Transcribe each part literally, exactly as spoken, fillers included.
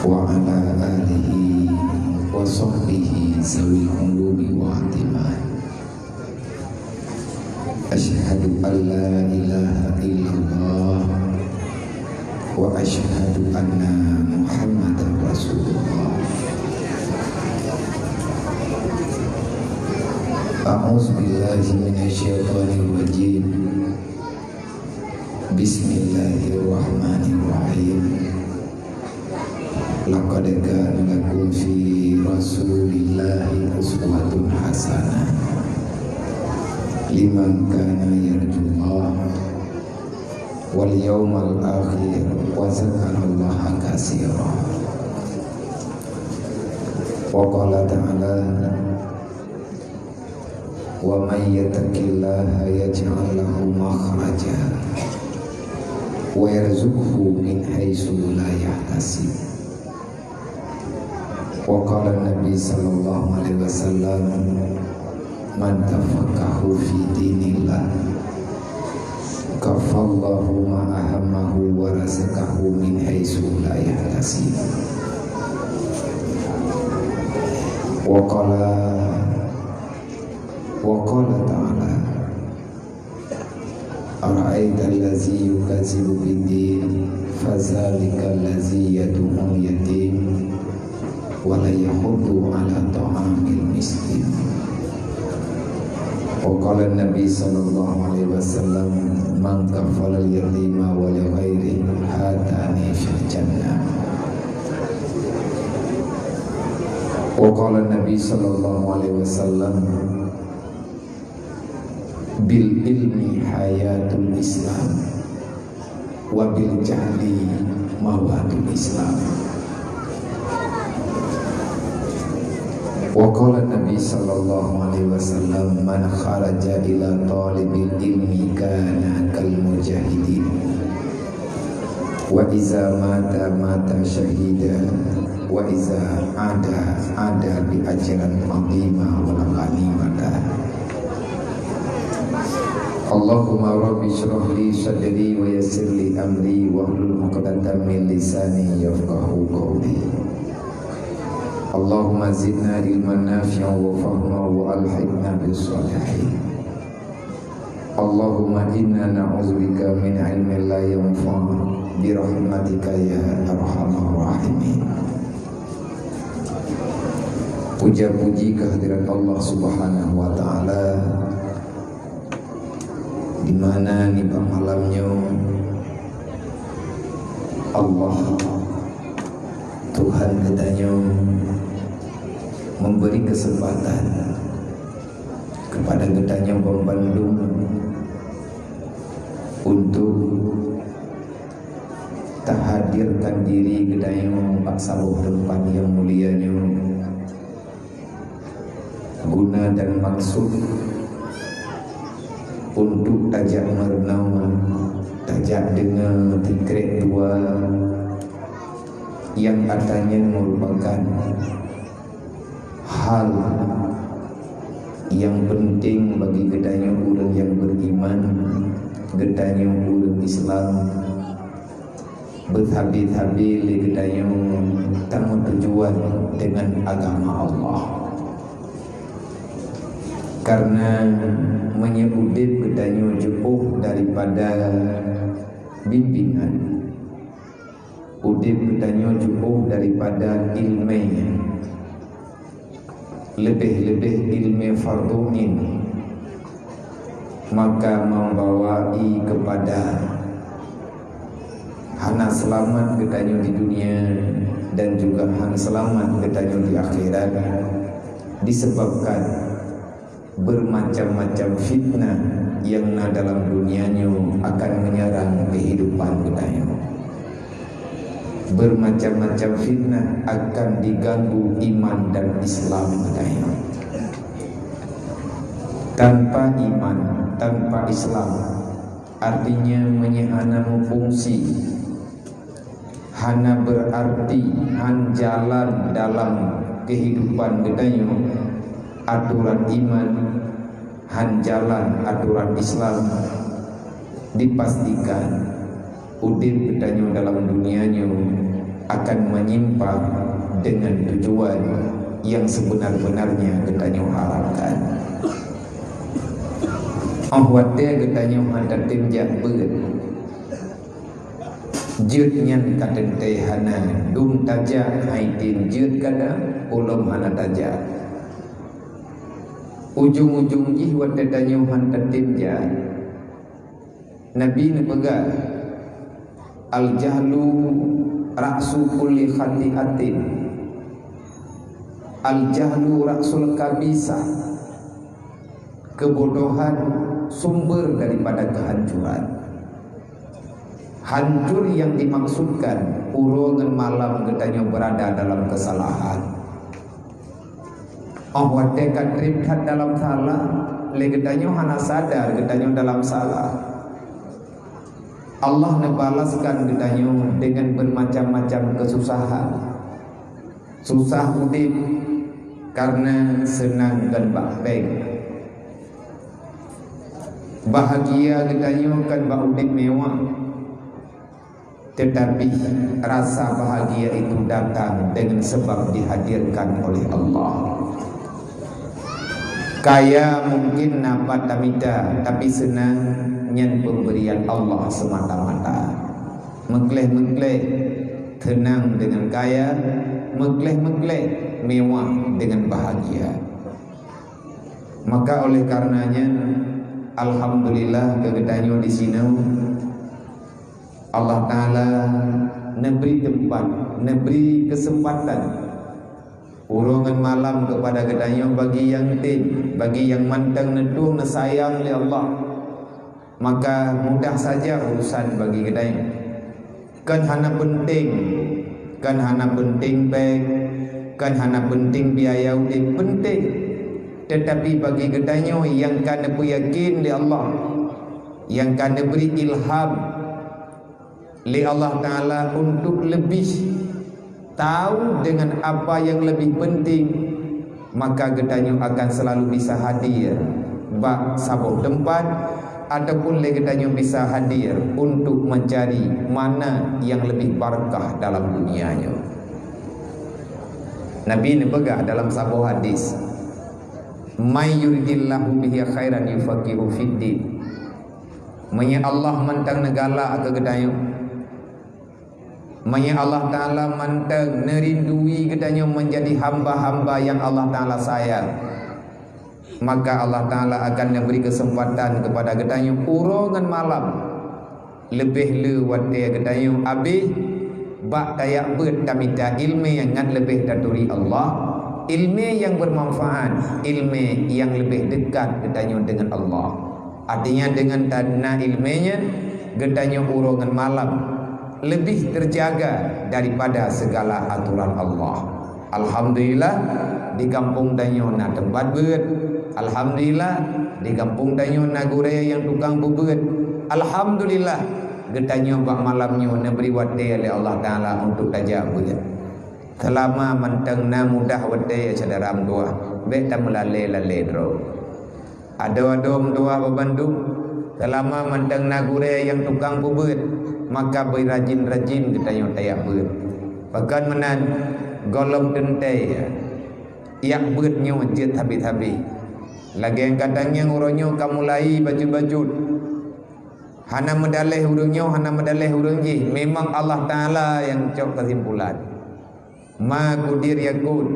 وعلى آله وصحبه ذوي العلوم والتمام. أشهد أن لا إله إلا الله وأشهد أن محمدا رسول الله. أعوذ بالله من الشيطان الرجيم. بسم الله الرحمن الرحيم. لقد كان لكم في رسول الله أسوة حسنة لمن كان يرجو الله واليوم الآخر وذكر الله كثيرا. وقال تعالى: ومن يتق الله يجعل له مخرجا ويرزقه من حيث لا يحتسب. وقال النبي صلى الله عليه وسلم: من تفقه في دين الله كفاه الله ما همه ورزقه من حيث لا يحتسب. وقال وقال تعالى: أرأيت الذي يكذب بالدين فذلك الذي يدع اليتيم ولا يحض على طعام المسكين. وقال النبي صلى الله عليه وسلم: من كفل اليتيم ولغيره هاتان في الجنة. وقال النبي صلى الله عليه وسلم: بالعلم حياة الإسلام وبالجهل موت الإسلام. وقال النبي صلى الله عليه وسلم: من خرج إلى طالب العلم كان كالمجاهدين. وإذا مات مات شهيدا، وإذا عاد عاد بأجرا عظيما وغنيمة. اللهم رب اشرح لي صدري ويسر لي أمري واحلل عقدة من لساني يفقهوا قولي. اللهم زدنا علما نافعا وفهما وألحقنا بالصالحين. اللهم إنا نعوذ بك من علم لا ينفع برحمتك يا أرحم الراحمين. Puja-puji kehadirat Allah Subhanahu wa Ta'ala, di mana nibak malam nyoe Allah, Tuhan geutanyoe, memberi kesempatan kepada geutanyoe banmandum untuk tahadirkan diri geutanyoe bak saboh teumpat nyang mulia nyoe, guna dan maksud untuk tajak meurunoe, tajak deungoe tikrek dua nyang ata nyan merupakan hal nyang penting bagi geutanyoe ureuëng nyang beriman, geutanyoe ureuëng Islam, beuthabi-thabi lé geutanyoe tameutujuan deungon agama Allah. Karena meunyoe udeb geutanyoe jiôh daripada bimbingan, udeb geutanyoe jiôh daripada iéleumé, leubeh-leubeh iéleumé fardhu ain, maka membawai kepada hana seulamat geutanyoe di dunia dan juga hana seulamat geutanyoe di akhirat, disebabkan bermacam-macam fitnah nyang na dalam dunia nyoe akan menyerang kehidupan geutanyoe. Bermacam-macam fitnah akan diganggu iman dan Islam geutanyoe. Tanpa iman, tanpa Islam, artinya meunyoe hana meufungsi, hana berarti, han jalan dalam kehidupan geutanyoe aturan iman, han jalan aturan Islam, dipastikan udeb geutanyoe dalam dunia nyoe akan menyimpang dengan tujuan yang sebenar-benarnya geutanyoe harapkan. Óh watée geutanyoe hana tatem jak beuet, jeuet nyan ka teuntée hana dum tajak, hai tem jeuet kada, ulôn hana tajak. Ujong-ujong jih watée tanyoe hana tatem jak, Nabi neupeugah, "Al-jahlu ra'su kulli khati'atin." Al-jahlu ra'sul kabisah. Kebodohan sumber daripada kehancuran. Hancur yang dimaksudkan uroe ngon malam geutanyoe berada dalam kesalahan. Óh watée ka treb that dalam salah, lé geutanyoe hana sadar geutanyoe dalam salah. Allah neubalaskan geutanyoe dengan bermacam-macam kesusahan. Susah udeb karena seunang kon bak péng. Bahagia geutanyoe kon bak udeb mewah. Tetapi rasa bahagia itu datang dengan sebab dihadirkan oleh Allah. Kaya mungkin na pat tamita, tapi seunang nyan pemberian Allah semata-mata. Meukleh-meukleh seunang dengan kaya, meukleh-meukleh mewah dengan bahagia. Maka oleh karenanya, alhamdulillah keu geutanyoe di sinoe. Allah Ta'ala neubri teumpat, neubri keuseumpatan uroe ngon malam keupada geutanyoe bagi nyang tem, bagi nyang mantong neutueng neusayang lé Allah. Maka mudah saja urusan bagi geutanyoe. Kon hana peunteng, kon hana peunteng péng, kon hana peunteng biaya udeb, peunteng. Teutapi bagi geutanyoe nyang ka neupeuyakin lé Allah, nyang ka neubri ilham lé Allah Ta'ala untuk leubeh tahu dengan apa yang lebih penting, maka geutanyoe akan selalu bisa hadir bak saboh teumpat, ataupun lé geutanyoe bisa hadir untuk mencari mana yang lebih barakah dalam dunia nyoe. Nabi neupeugah dalam saboh hadis, "May yuridillahu bihi khairan yufaqihu fiddin." Meunyoe Allah mantong neugalak keu geutanyoe, meunyoe Allah Ta'ala mantong neurindui geutanyoe menjadi hamba-hamba yang Allah Ta'ala sayang, maka Allah Ta'ala akan neubri keuseumpatan keupada geutanyoe uroe ngon malam. Leubeh le watée geutanyoe abéh bak tajak beuet tamita iéleumé ngat leubeh taturi Allah, iéleumé nyang beumanfaat, iéleumé nyang leubeh deukat geutanyoe deungon Allah. Artinya, deungon ta-, na iéleumé nyan, geutanyoe uroe ngon malam leubeh teujaga daripada sigala atoran Allah. Alhamdulillah, di gampông tanyoe na teumpat beuet. Alhamdulillah, di gampông tanyoe na gurée nyang tukang peubeuet. Alhamdulillah, geutanyoe bak malam nyoe neubri watée lé Allah Ta'ala untuk tajak beuet. Seulama mantong na mudah watée, syedara meutuwah, bék tameulalée-lalée droe. Adoe-adoe meutuwah bandum, seulama mantong na gurée nyang tukang peubeuet, maka beurajin-rajin geutanyoe tajak beuet. Pakon meunan, gohlom teuntée jak beuet nyoe jeuet habéh-habéh. Lagée nyang ka tangieng uroe nyoe ka mulai bacut-bacut. Hana meudaléh ureuëng nyoe, hana meudaléh ureuëng jih. Memang Allah Ta'ala nyang cok keusimpulan. Ma kudir yakun,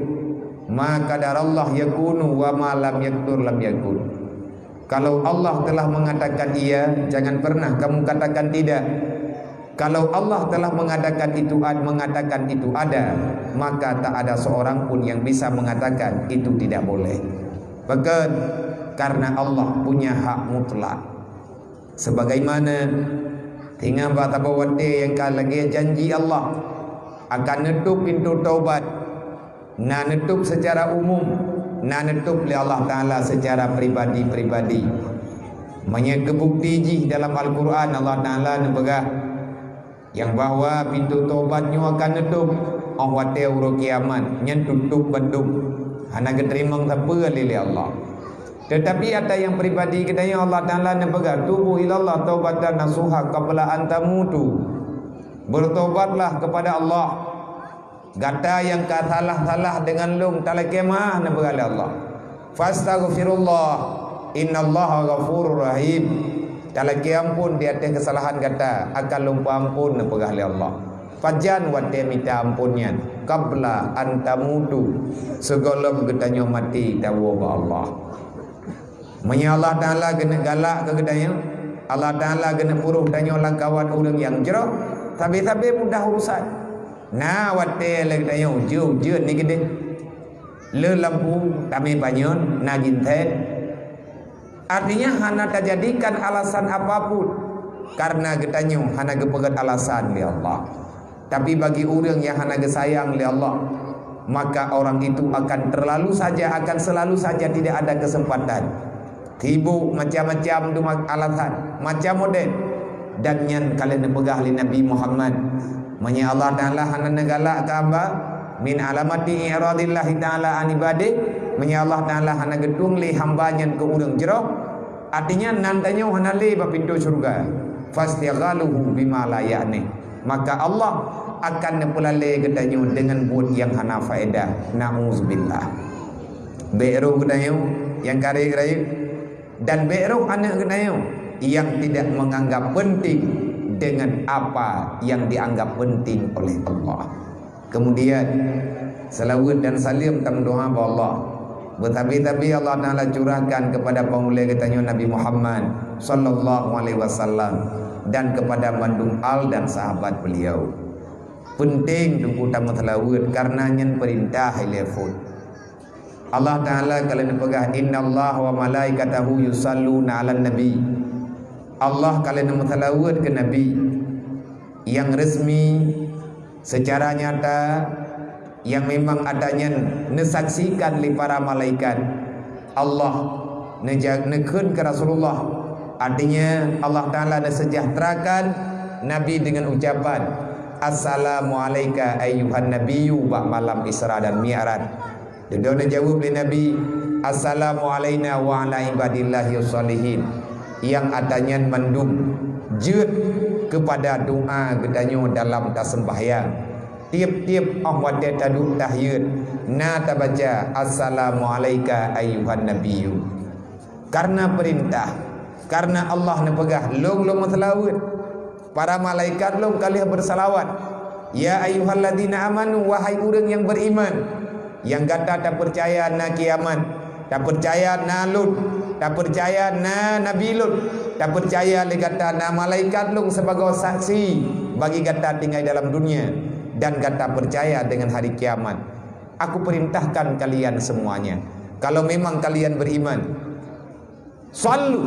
ma qadarallah yakunu, wa ma lam yakdur lam yakun. Kalau Allah telah mengatakan iya, jangan pernah kamu katakan tidak. Kalau Allah telah mengatakan itu ad-, mengatakan itu ada, maka tak ada seorang pun yang bisa mengatakan itu tidak boleh. Pakon, karena Allah punya hak mutlak. Sebagaimana teungoh bak saboh watée nyang ka lagée janji Allah akan neutôb pintoe taubat, na neutôb seucara umum, na neutôb lé Allah Ta'ala seucara pribadi-pribadi. Meunyoe geubukti jih dalam Al-Qur'an, Allah Ta'ala neupeugah, nyang bahwa pintoe taubat nyoe akan neutôb óh watée uroe kiamat, nyan tutôb bandum, hana geuteurimong sapeue lé, lé Allah. Teutapi ata nyang pribadi geutanyoe, Allah Ta'ala neupeugah, "Tubu ilallah taubatan nasuha qabla an tamutu." Bertobatlah kepada Allah Gata nyang ka salah-salah deungon lôn, talakée meu'ah neupeugah lé Allah. Fastaghfirullah, innallaha ghafurur rahim. Talakée amphon di ateueh keusalahan gata, akan lôn peuamphon neupeugah lé Allah. Pajan watée mita amphon nyan? Qabla an tamutu, sigohlom geutanyoe maté tawoe bak Allah. Meunyoe Allah Taala geuneuk galak keu geutanyoe, Allah Taala geuneuk puruh tanyoe lam kawan ureuëng nyang jroh, sabe-sabe mudah urusan. Na watée lé geutanyoe ujeuen-ujeuen ni keudeh. Le lampu tamé panyöt na ginten. Artinya hana tajadikan alasan apapun, karena geutanyoe hana geupeugét alasan lé Allah. Tapi bagi ureuëng nyang hana geusayang lé Allah, maka orang itu akan terlalu saja, akan selalu saja tidak ada kesempatan. Sibuk macam-macam duma alasan, macam model. Dan nyan ka lheueh neupeugah lé Nabi Muhammad, meunyoe Allah Taala hana neugalak keu hamba, min alamati i'radillahi taala an ibadih, meunyoe Allah Taala hana geutueng lé hamba nyan keu ureuëng jroh, artinya nan tanyoe hana lé bak pintoe syeuruga. Fastighaluhu bima la ya'ni, maka Allah akan neupeulalée geutanyoe deungon buet nyang hana faedah. Nauzubillah. Bék roh geutanyoe nyang karek rayeuk, dan bék roh aneuëk geutanyoe nyang tidak menganggap penting dengan apa yang dianggap penting oleh Allah. Kemudian, seulaweuet dan saleuem tameudoá bak Allah. Beutabi-tabi Allah Taala curahkan kepada pangulée geutanyoe Nabi Muhammad sallallahu alaihi wasallam dan kepada mandum al dan sahabat beliau. Penting teungku tameuseulaweuet karena nyan peurintah ilée phon. Allah Taala ka lheueh neupeugah, "Innallaha wa malaikatahu yusalluna 'alan nabi." Allah ka lheueh neumeuseulaweuet keu Nabi. Nyang resmi, secara nyata, nyang memang ata nyan neusaksikan lé para malaikat. Allah neuja-, neukheun keu Rasulullah. Artinya, Allah Taala neuseujahterakan Nabi deungon ucapan, "Assalamu alaika ayyuhan nabiyyu," bak malam Isra dan Mi'raj. Dudoe neujaweueb lé Nabi, "Assalamu alaina wa ala ibadillahi shalihin." Nyang ata nyan mandum jeuet keupada doá geutanyoe dalam taseumbahyang. Tiep-tiep óh watée taduek tahiyat, na tabaca, "Assalamu alaika ayyuhan nabiyyu." Karena peurintah, karena Allah neupeugah, "Lôn lôn meuseulaweuet." Para malaikat lôn ka lheueh beuseulaweuet, "Ya ayyuhalladzina amanu," wahai ureuëng nyang beriman, nyang gata tapeucaya na kiamat, tapeucaya na lôn, tapeucaya na nabi lôn, tapeucaya lé gata na malaikat lôn sibagoe saksi bagi gata tinggai dalam dunia, dan gata peucaya deungon hari kiamat. Aku perintahkan kalian semuanya, kalau memang kalian beriman, "Shallu,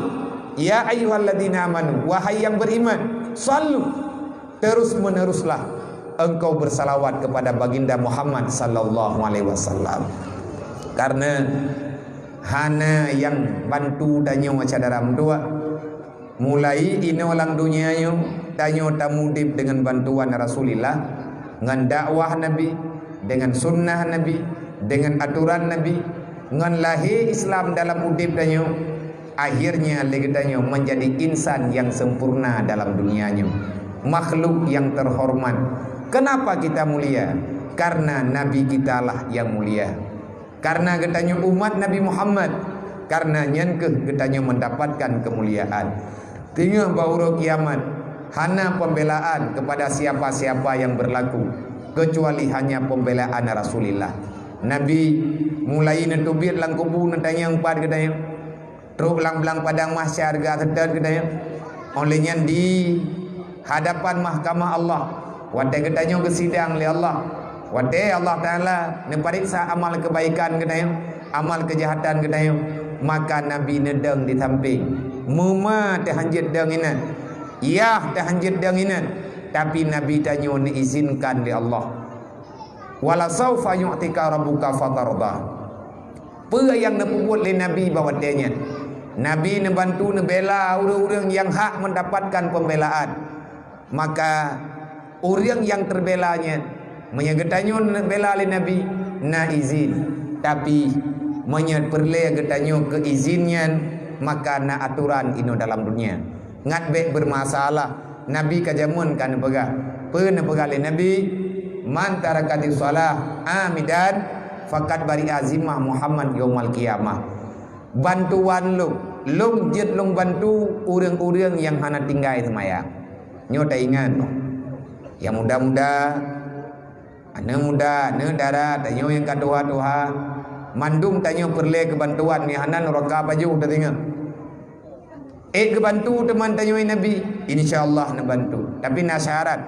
ya ayyuhalladzina amanu," wahai yang beriman, "shallu, terus-meneruslah engkau bersalawat kepada Baginda Muhammad sallallahu alaihi wasallam." Karena hana nyang bantu tanyoe syedara meutuah. Mulai inoe lam dunia nyoe, tanyoe tamudeb deungon bantuan Rasulillah, ngon dakwah Nabi, deungon sunnah Nabi, deungon aturan Nabi, ngon lahé Islam dalam udeb tanyoe, akhirnya lé geutanyoe menjadi insan yang sempurna dalam dunia nyoe, makhluk yang terhormat. Kenapa kita mulia? Karena Nabi kitalah yang mulia. Karena geutanyoe umat Nabi Muhammad, karena nyan kheueh geutanyoe mendapatkan kemuliaan. Teungoh bak uroe kiamat, hana pembelaan kepada siapa-siapa yang berlaku, kecuali hanya pembelaan Rasulillah. Nabi mulai neuteubiet lam kubu neutanyong pat geutanyoe. Trok lam blang padang mahsyar geuseutôt geutanyoe. Óh lheueh nyan di hadapan mahkamah Allah, watée geutanyoe geusidang lé Allah, watée Allah Taala neupareksa amal keubaikan geutanyoe, amal keujahatan geutanyoe, maka Nabi neudong di sampéng. Meuma teuhanjeuet dong inan, yah teuhanjeuet dong inan, tapi Nabi tanyoe neuizinkan lé Allah. "Wala saufa yu'tika rabbuka fatarda." Peue nyang neupeubuet lé Nabi bak watée nyan? Nabi neubantu neubela ureuëng-ureuëng nyang hak mendapatkan pembelaan. Maka ureuëng nyang teubela nyan, meunyoe geutanyoe neubela lé Nabi, na izin. Tapi, meunyoe peureulée geutanyoe keu izin nyan, maka na aturan inoe dalam dunia. Ngat bék bermasalah. Nabi ka jameun ka neupeugah. Peue neupeugah lé Nabi? "Man tarakatis shalah amidan faqad bari'a zimmah Muhammad yaumal qiyamah." Bantuan lôn, lôn jeuet lôn bantu ureuëng-ureuëng nyang hana tinggai seumayang. Nyoe taingat, nyang muda-muda, aneuk muda, aneuk dara, tanyoe nyang ka tuha-tuha, mandum tanyoe peureulée keu bantuan, meuhana nuraka pajoh tatinggai. Ék geubantu teuma tanyoe Nabi, insya Allah neubantu. Tapi na syarat.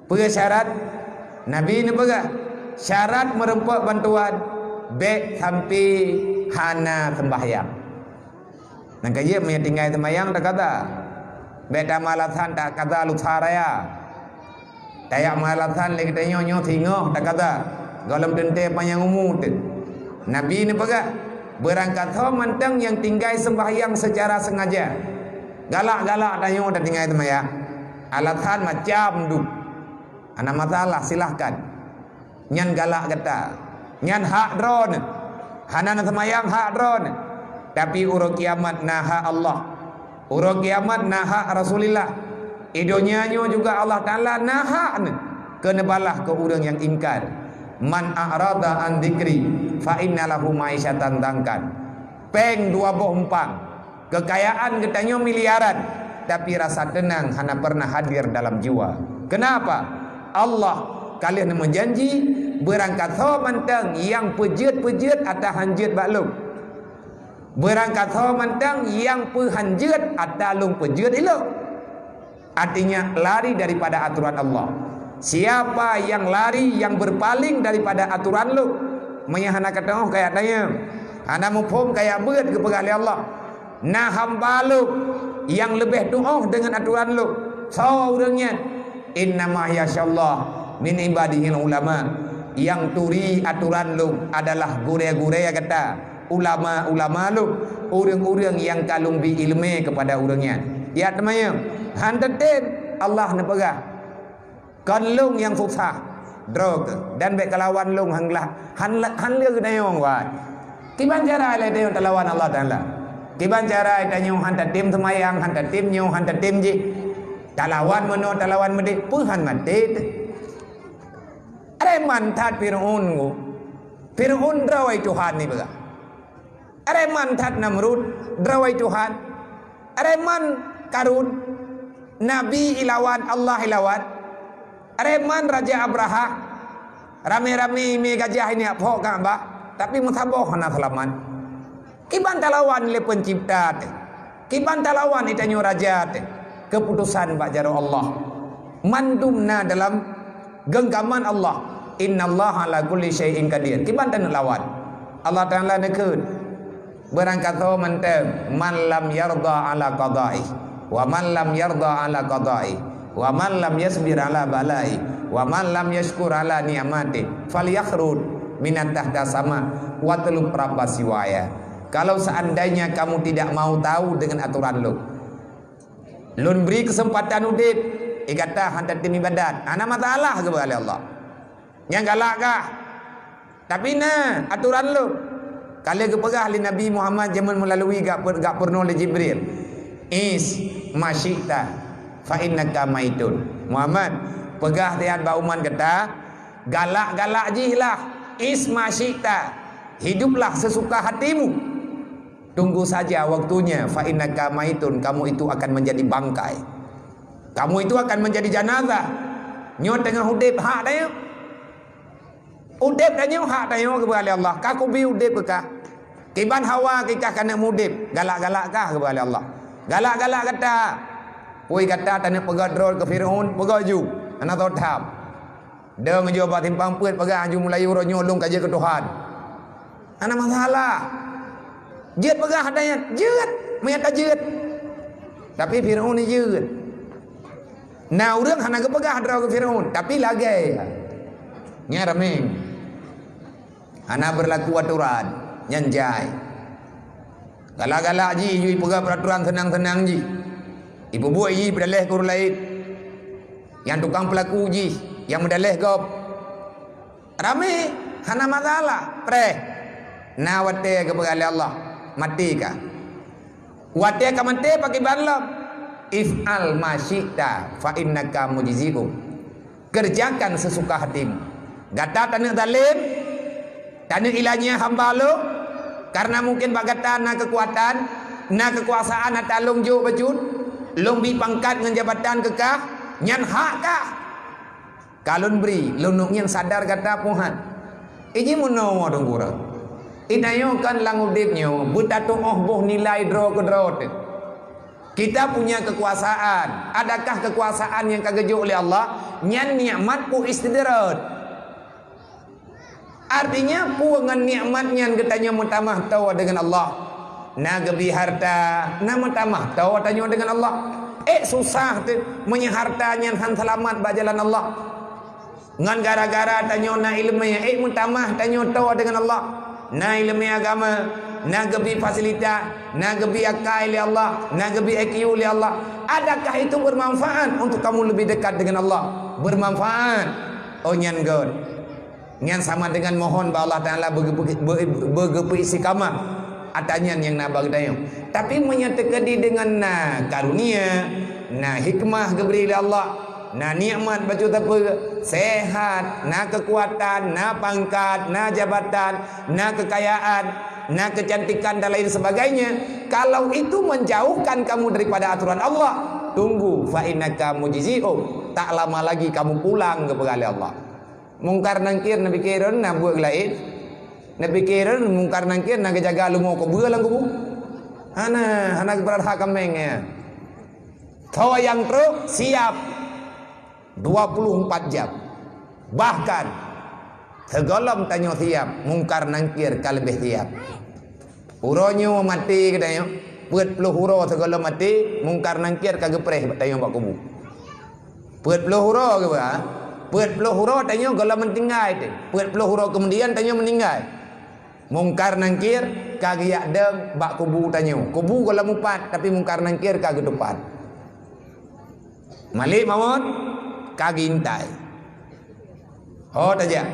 Peue syarat? Nabi neupeugah, syarat meureumpok bantuan, bék sampai hana seumbahyang. Nyang ka jeuet meunyoe tinggai seumayang takaza. Bék tameualasan takaza lusa raya. Tajak meualasan lé geutanyoe nyoe singoh takaza. Gohlom teuntée panyang umu teuh. Nabi neupeugah, beurangkasoe mantong nyang tinggai seumbahyang seucara seungaja. Galak-galak tanyoe tatinggai seumayang. Alasan macam dum. Hana masalah, silahkan. Nyan galak gata. Nyan hak droeneuh. Hana na seumayang hak droeneuh. Tapi uroe kiamat na hak Allah. Uroe kiamat na hak Rasulullah. I donya nyoe juga Allah Taala na hak neuh keu neubalah keu ureuëng nyang ingkar. "Man a'rada an dzikri fa inna lahu ma'isyatan dhankan." Péng dua boh umpang. Keukayaan geutanyoe miliaran, tapi rasa teunang hana pernah hadir dalam jiwa. Keunapa? Allah ka lheueh neumeujanji, beurangkasoe mantong nyang peujeuet-peujeuet ata hanjeuet bak lôn. Beurangkasoe mantong nyang peuhanjeuet ata lôn peujeuet ilôn. Artinya, lari daripada aturan Allah. Siapa yang lari, yang berpaling daripada aturan lôn, meunyoe hana ka teuoh kajak tanyong, hana muphom kajak beuet geupeugah lé Allah, na hamba lôn nyang leubeh tuoh deungon aturan lôn. Soe ureuëng nyan? "Innama yakhsyallaha min ibadihil ulama." Nyang turi aturan lôn adalah gurée-gurée gata, ulama-ulama lôn, ureuëng-ureuëng nyang ka lôn bri iéleumé keupada ureuëng nyan. Ya teuma nyoe, han teutem Allah neupeugah, "Kon lôn nyang susah, droe kheueh, dan bék kalawan lôn han glah, han, han lé geutanyoe, wai." Kiban cara lé tanyoe talawan Allah Taala? Kiban cara tanyoe han tatem seumayang, han tatem nyoe, han tatem jih? Talawan meunoe, talawan meudeh, peue han maté teuh? Areman that Fir'aun nyoe. Fir'aun droe Tuhan ni peugah. Areman that Namrud, droe Tuhan. Areman Karun, Nabi ilawan, Allah ilawan. Areman Raja Abraha, ramé-ramé imé gajah ini phok Ka'bah, tapi meusaboh hana seulamat. Kiban talawan lé Peuncipta teuh? Kiban talawan itanyoe raja teuh? Keuputosan bak jaroe Allah. Mandum na dalam genggaman Allah. "Innallaha ala kulli syai'in qadir." Kiban taneuk lawan? Allah Taala neukheun, beurangkasoe mantong, "Man lam yarda ala qada'i, wa man lam yarda ala qada'i, wa man lam yasbir ala bala'i, wa man lam yashkur ala ni'mati, falyakhruj minan tahta sama, watlub rabba siwaya." Kalau seandainya kamu tidak mau tahu dengan aturan lôn, lôn bri keuseumpatan udeb, eh, gata han tatem ibadat, hana masalah, geupeugah lé Allah. Nyang galak kah? Tapi na aturan lôn. Ka lheueh geupeugah lé Nabi Muhammad jameun meulalui gak per-, gak peurunoe lé Jibril, "Ish ma syi'ta fa innaka maitun." Muhammad, peugah siat bak umat gata, galak-galak jih lah, "Ish ma syi'ta." Hiduplah sesuka hatimu. Tunggu saja waktunya, fa innaka maitun, kamu itu akan menjadi bangkai. Kamu itu akan menjadi janazah. Nyoe teungoh udeb hak tanyoe. Udeb tanyoe hak tanyoe geupeugah lé Allah. Ka kubi udeb keu kah. Kiban hawa kikah keuneuk udeb. Galak-galak kah geupeugah lé Allah. Galak-galak gata. Pui gata taneuk peugah droe keu Firaun, peugah ju. Hana soe tham. Dong jeuet bak simpang peuet peugah ju meulayu roh nyoe lôn ka jeuet keu Tuhan. Hana masalah. Jeuet peugah ada nyang jeuet, meunyo tajeuet. Tapi Firaun ni jeuet. Na ureuëng hana geupeugah droe keu Firaun, tapi lagée. Nyan ramé. Hana beurlaku atoran, nyan jai. Galak-galak jih, ju ipeugah peuratoran seunang-seunang jih. Ipeubuet jih peudaleh keu ureuëng laén. Nyang tukang peulaku jih, nyang meudaleh gob. Ramé, hana masalah, preh. Na watée geupeugah lé Allah, maté ka. Watée ka maté pakriban lom, "If'al ma syi'ta fa innaka mujzi'un." Kerjakan sesuka hatimu. Gata taneuk zalim, taneuk ilanya hamba lôn, karena mungkin bak gata na kekuatan, na kekuasaan ata lôn jok bacut, lôn bi pangkat ngon jabatan keu kah, nyan hak kah. Ka lôn bri, lôn neuk nyan sadar gata puhan. Iji meunoe dong gura. Inayong kan lam udeb nyoe, beutatuoh boh nilai droe keudroe teuh. Kita punya kekuasaan. Adakah kekuasaan nyang ka geujok lé Allah? Nyan nikmat peue istidraj. Artinya, peue ngon nikmat nyan geutanyoe meutamah toe deungon Allah. Na geubi harta, na meutamah toe tanyoe deungon Allah. Ék susah teuh meunyoe harta nyan han seulamat bak jalan Allah. Ngon gara-gara tanyoe na ileumé, ék meutamah tanyoe toe deungon Allah. Na ileumé agama, na geubi fasilitas, na geubi akai lé Allah, na geubi I Q lé Allah. Adakah itu bermanfaat untuk kamu lebih dekat dengan Allah? Bermanfaat. Oh, nyan göt. Nyan sama dengan mohon bak Allah Taala beuge-, beuge-, beuge-, beugeupeu istiqamah. Ata nyan nyang na bak geutanyoe. Tapi meunyoe teukeudi deungon na karunia, na hikmah geubri lé Allah, na nikmat bacut sapeue, sehat, na kekuatan, na pangkat, na jabatan, na kekayaan, na kecantikan dan lain sebagainya, kalau itu menjauhkan kamu daripada aturan Allah, tunggu, fa innaka mujzi'un, tak lama lagi kamu pulang keupeugah lé Allah. Mungkar Nangkir neupike droen na buet laén. Neupike droen Mungkar Nangkir na geujaga leumo kubu lam kubu. Hana, hana geupeurasa kaméng nyan. Soe nyang trok siap dua puluh empat jam. Bahkan sigohlom tanyoe siap, Mungkar Nangkir ka leubeh siap. Uroe nyoe maté geutanyoe, peuet ploh uroe sigohlom maté, Mungkar Nangkir ka geupreh bak tanyoe bak kubu. Peuet ploh uroe geuba, peuet ploh uroe tanyoe gohlom meutinggai teuh. Peuet ploh uroe keumudian tanyoe meuninggai. Mungkar Nangkir ka geujak dong bak kubu tanyoe. Kubu gohlom mupat, tapi Mungkar Nangkir ka geutupat. Malik Maut ka geuintai. Ho tajak.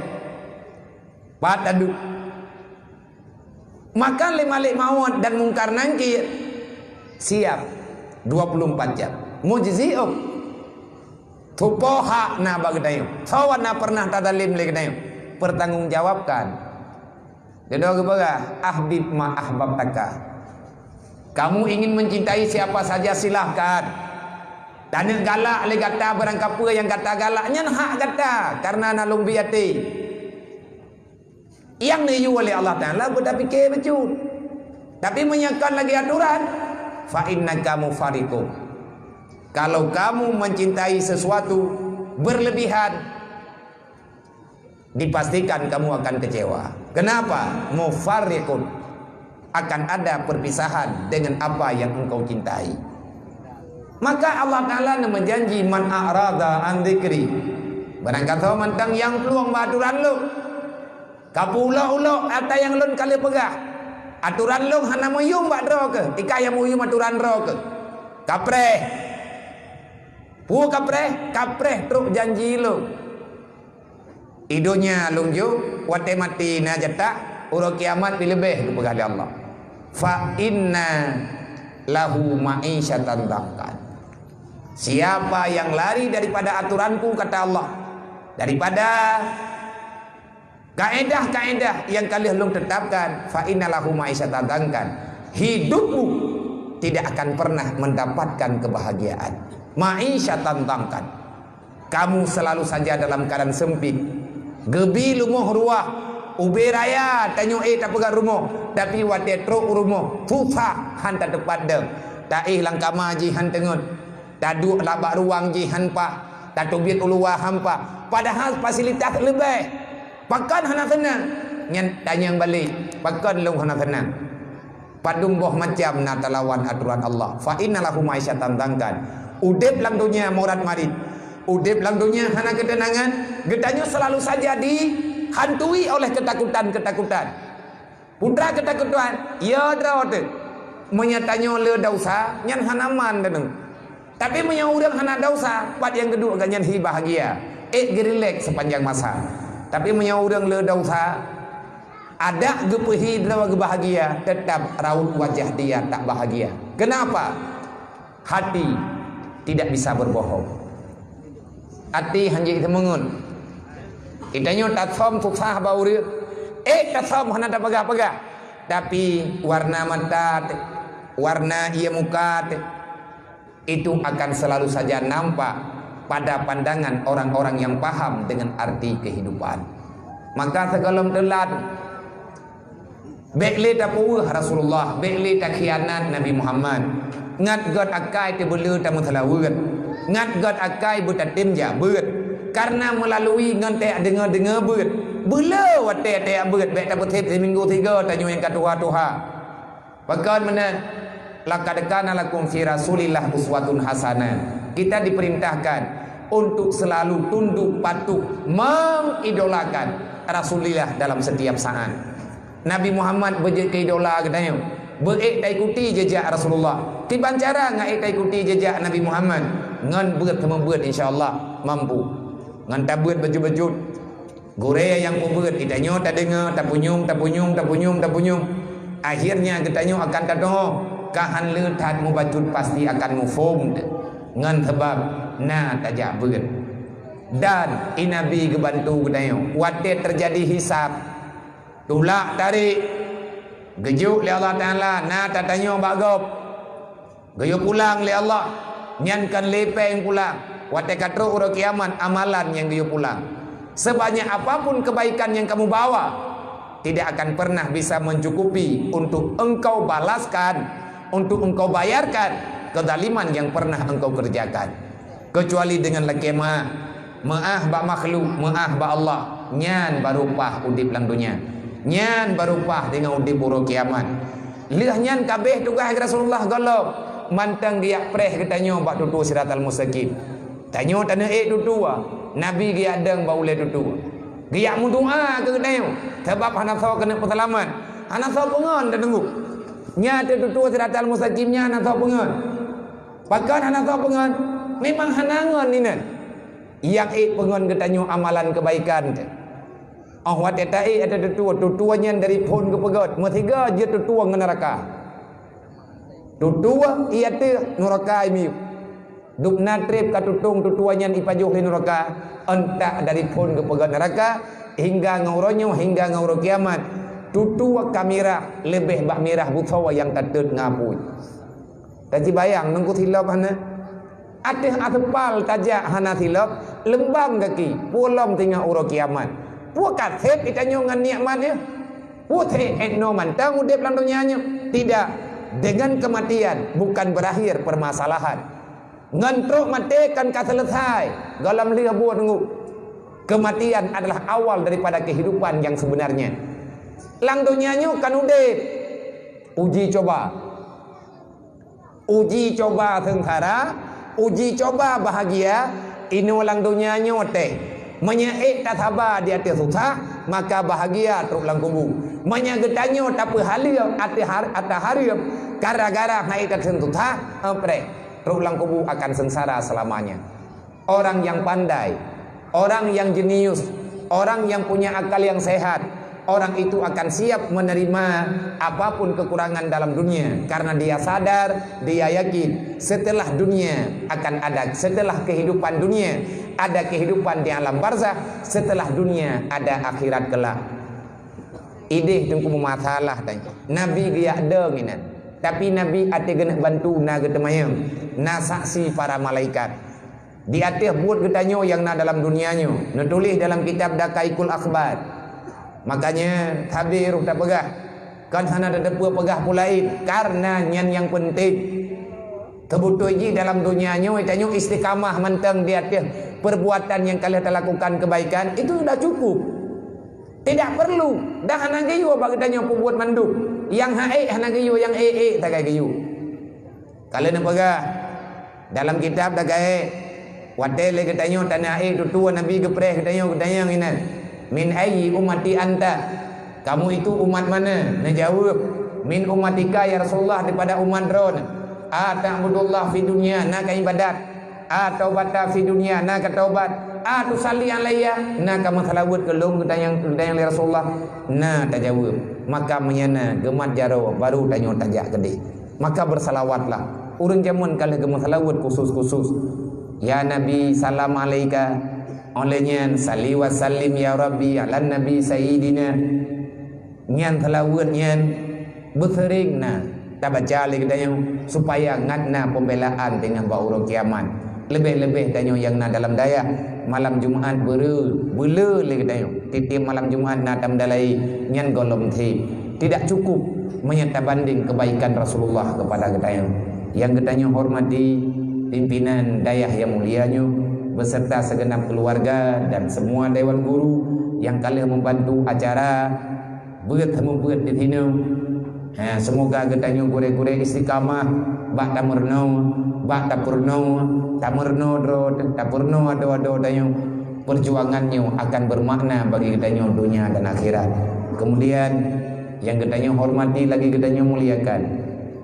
Pat taduek. Maka lé Malik Maut dan Mungkar Nangkir siap dua puluh empat jam. Mujzi'un. Tupo hak na bak geutanyoe. Soe na pernah tazalém lé geutanyoe? Pertanggungjawabkan. Dudoe geupeugah, "Ahbib ma ahbabtaka." Kamu ingin mencintai siapa saja, silahkan. Taneuk galak lé gata, barangkapeue nyang gata galak, nyan hak gata, karena na lôn bi até. Nyang neuyue lé Allah Taala beutapike bacut. Tapi meunyoe kon lagée aturan, fa innaka mufariqun. Kalau kamu mencintai sesuatu berlebihan, dipastikan kamu akan kecewa. Kenapa? Mufariqun. Akan ada perpisahan dengan apa yang engkau cintai. Maka Allah Taala na meujanji, "Man a'rada an dzikri." Barangkasoe mantong nyang plueng bak aturan lôn. Ka peuulok-ulok ata nyang lôn ka lheueh peugah. Aturan lôn hana meuyuem bak droe keuh, i kah nyang meuyuem aturan droe keuh. Kapreh. Peue kapreh? Kapreh trok janji lôn. I donya lôn jok, watée maté na jatah, uroe kiamat pih leubeh geupeugah lé Allah. Fa inna lahu ma'isyatan dhankan. Siapa yang lari daripada aturanku, kata Allah, daripada kaedah-kaedah yang ka lheueh lôn tetapkan, fa inna lahu ma'isyatan dhankan. Hidupmu tidak akan pernah mendapatkan kebahagiaan. Ma'isyatan dhankan. Kamu selalu saja dalam keadaan sempit. Geubi lumoh ruah, ubé raya tanyoe ék tapeugah rumoh, tapi watée trok u rumoh, susah han tateupat deuh. Taéh lam kama jih han teungeut, taduek lam bak ruang jih han paih, tateubiet u luwa han paih, padahal fasilitas leubeh. Pakon hana seunang? Nyan tanyong balek, pakon lôn hana seunang? Padum boh macam na talawan aturan Allah. Fa inna lahu ma'isyatan dhankan. Udeb lam donya meurat marit. Udeb lam donya hana keuteunangan. Geutanyoe selalu saja dihantui oleh ketakutan-ketakutan. Peue ketakutan? Ya droe teuh. Meunyoe tanyoe le desya, nyan hana man tanyoe. Tapi meunyoe ureuëng hana desya, pat nyang geuduek gobnyan hi bahagia, ék geurilek sepanjang masa. Tapi meunyoe ureuëng le desya, adak geupeuhi droe geubahagia, tetap raut wajah dia tak bahagia. Kenapa? Hati tidak bisa berbohong. Até hanjeuet teumeungon. Geutanyoe tasöm susah bak ureuëng. Eh, tasöm hana tapeugah-peugah. Tapi warna mata teuh, warna ié muka teuh, itu akan selalu saja nampak pada pandangan orang-orang yang paham dengan arti kehidupan. Maka sigohlom teulat, bék lé tapeuweueh Rasulullah, bék lé takhianat Nabi Muhammad. Ngat göt akai teubeuleu tameuseulaweuet, ngat göt akai beutatem jak beuet. Karena meulalu ngon tajak deungoe-deungoe beuet, beuleu watée tajak beuet, bék tapeusieb siminggu sigoe tanyoe nyang ka tuha-tuha. Pakon meunan? "Laqad kana lakum fi Rasulillah uswatun hasanah." Kita diperintahkan untuk selalu tunduk patuh mengidolakan Rasulillah dalam setiap saat. Nabi Muhammad beujeuet keu idola geutanyoe. Beuék taikuti jejak Rasulullah. Kiban cara ngat ék taikuti jejak Nabi Muhammad? Ngon beuet, seumeubeuet, insya Allah mampu. Ngon tabeuet bacut-bacut. Gurée nyang peubeuet, geutanyoe tadeungoe, tapunyueng, tapunyueng, tapunyueng, tapunyueng. Akhirnya geutanyoe akan tadeungoe, ka han le that mubacut pasti akan muphom ngon sabab na tajak beuet. Dan i Nabi geubantu geutanyoe watée teujadi hisab. Tulak tarék, geujok lé Allah Taala, na tatanyoe bak gob. Geuyue pulang lé Allah, nyan kon lé péng pulang. Watée ka trok uroe kiamat, amalan nyang geuyue pulang. Sebanyak apapun kebaikan yang kamu bawa, tidak akan pernah bisa mencukupi untuk engkau balaskan, untuk engkau bayarkan kezaliman yang pernah engkau kerjakan. Keucuali deungon lakée meuáh. Meuáh bak makhluk, meuáh bak Allah, nyan barô paih udeb lam donya. Nyan barô paih deungon udeb uroe kiamat. Lheueh nyan ka abéh tugaih Rasulullah gohlom, mantong geujak preh geutanyoe bak tutue Siratal Mustaqim. Tanyoe taneuk ék tutue, Nabi geujak dong bak ulée tutue. Geujak meudoá keu geutanyoe, sabab hana soe keuneuk peuseulamat, hana soe peungon tateungguk. Nyan tutue Siratal Mustaqim nyan hana soe peungon. Pakon hana soe peungon? Memang hana ngon inan. Nyang ék peungon geutanyoe amalan keubaikan teuh. Óh watée taék ateueh tutue, tutue nyan dari phon geupeugét, meusigoe jeuet tutue ngon neuraka. Tutue i ateueh, neuraka i miyueb. Dub na treb ka tutong tutue nyan ipajoh lé neuraka, euntak dari phon geupeugét neuraka, hingga ngon uroe nyoe, hingga ngon uroe kiamat. Tutue ka mirah, leubeh bak mirah busoe nyang tateut ngon apui. Tajibayang nungku silop hana? Ateueh aseupal tajak hana silop, leumbang gaki, peue lom teungoh uroe kiamat. Peue ka sép geutanyoe ngon nikmat nyoe? Peue sép ék noe mantong udeb lam donya nyoe? Tidak. Dengan kematian bukan berakhir permasalahan. Ngon trok maté kon ka selesai, gohlom lheueh buet teungku. Kematian adalah awal daripada kehidupan yang sebenarnya. Lam donya nyoe kon udeb, uji coba. Uji coba seungsara, uji coba bahagia, inoe lam donya nyoe teuh. Meunyoe ék tasaba di ateueh susah, maka bahagia trok lam kubu. Meunyoe geutanyoe tapeuhaleuem ateueh har-, ata hareuem, gara-gara hana ék tateun susah, eh, preh, trok lam kubu akan seungsara seulamanya. Orang yang pandai, orang yang jenius, orang yang punya akal yang sehat, orang itu akan siap menerima apapun kekurangan dalam dunia, karena dia sadar, dia yakin setelah dunia akan ada, setelah kehidupan dunia ada kehidupan di alam barzakh, setelah dunia ada akhirat kelak. Idéh teungku meumasalah tanyoe. Nabi geujak dong inan. Tapi Nabi até geuneuk bantu na geuteumanyong, na saksi para malaikat. Di ateueh buet geutanyoe nyang na dalam dunia nyoe, neutuléh dalam kitab Daqaiqul Akhbar. Makanya, sabe roh tapeugah, kon hana tateupeue peugah peue laén, karena nyan nyang peunteng. Keubeutôi jih dalam dunia nyoe, tanyoe istiqamah mantong di ateueh perbuatan nyang ka lheueh talakukan kebaikan, itu sudah cukup. Tidak perlu, dah hana geuyue bak geutanyoe peubuet mandum. Nyang han ék hana geuyue, nyang ék-ék sagai geuyue. Ka lheueh neupeugah dalam kitab Daqaiq, watée lé geutanyoe taneuk ék tutue Nabi geupreh geutanyoe, geutanyong inan, "Min ayyi ummati anta?" Kamu itu umat mana? Neujaweueb, "Min ummatika ya Rasulullah, daripada umat droeneuh." "A ta'budullah fid dunya?" Na ka ibadat. "A taubata fid dunya?" Na ka taubat. "A tusalli alayya?" Na ka meuseulaweuet keu lôn, geutanyong, geutanyong lé Rasulullah. Na tajaweueb. Maka meunyoe na geumat jaroe, baru tanyoe tajak keudeh. Maka beuseulawatlah. Ureuëng jameun ka lheueh geumeuseulaweuet khusos-khusos. Ya Nabi, salam alaika. Óh lheueh nyan, salli wa sallim ya Rabbi ala Nabi Sayyidina. Nyan seulaweuet nyan beuseuring na tabaca lé geutanyoe, supaya ngat na peumbelaan teungoh bak uroe kiamat. Leubeh-leubeh tanyoe nyang na dalam dayah, malam Jumat beure, beule lé geutanyoe. Tiep-tiep malam Jumat na tameudalai, nyan gohlom that. Tidak cukup meunyoe tabandeng kebaikan Rasulullah kepada geutanyoe. Nyang geutanyoe hormati, pimpinan dayah nyang mulia nyoe, beserta segenap keluarga dan semua dewan guru nyang ka lheueh membantu acara beuet meubeuet di sinoe. Ha, semoga geutanyoe gurée-gurée istiqamah bak tameurunoe, bak tapeurunoe, tameurunoe droe, tapeurunoe adoe-adoe tanyoe. Perjuangan nyoe akan bermakna bagi geutanyoe dunia dan akhirat. Kemudian, nyang geutanyoe hormati lagi geutanyoe muliakan,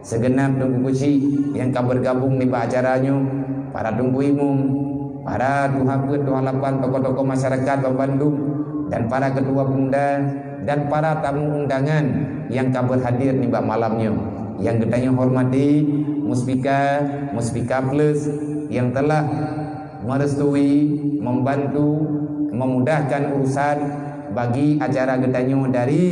segenap Teungku Keuchik nyang ka bergabung nibak acara nyoe, para teungku imum, para tuha peuet, tuha lapan, tokoh-tokoh masyarakat banmandum, dan para ketua pemuda, dan para tamu undangan nyang ka berhadir nibak malam nyoe. Nyang geutanyoe hormati, Muspika, Muspika Plus, nyang telah merestui, membantu, memudahkan urusan bagi acara geutanyoe dari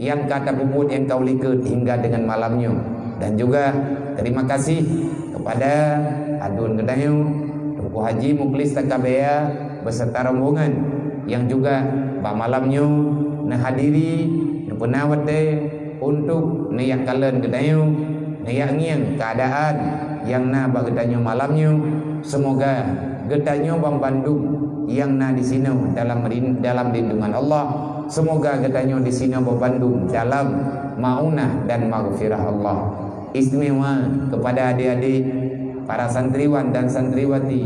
nyang ka tapeubuet nyang ka u likot hingga dengan malam nyoe. Dan juga terima kasih kepada adun geutanyoe, Teungku Haji Mukhlis Takabea beserta rombongan nyang juga bak malam nyoe neuhadiri, neupeuna watée untuk neuyakalon geutanyoe, neuyak ngieng keuadaan nyang na bak geutanyoe malam nyoe. Semoga geutanyoe banmandum nyang na di sinoe dalam rin-, dalam lindungan Allah. Semoga geutanyoe di sinoe banmandum dalam maunah dan maghfirah Allah. Istimewa kepada adik-adik, para santriwan dan santriwati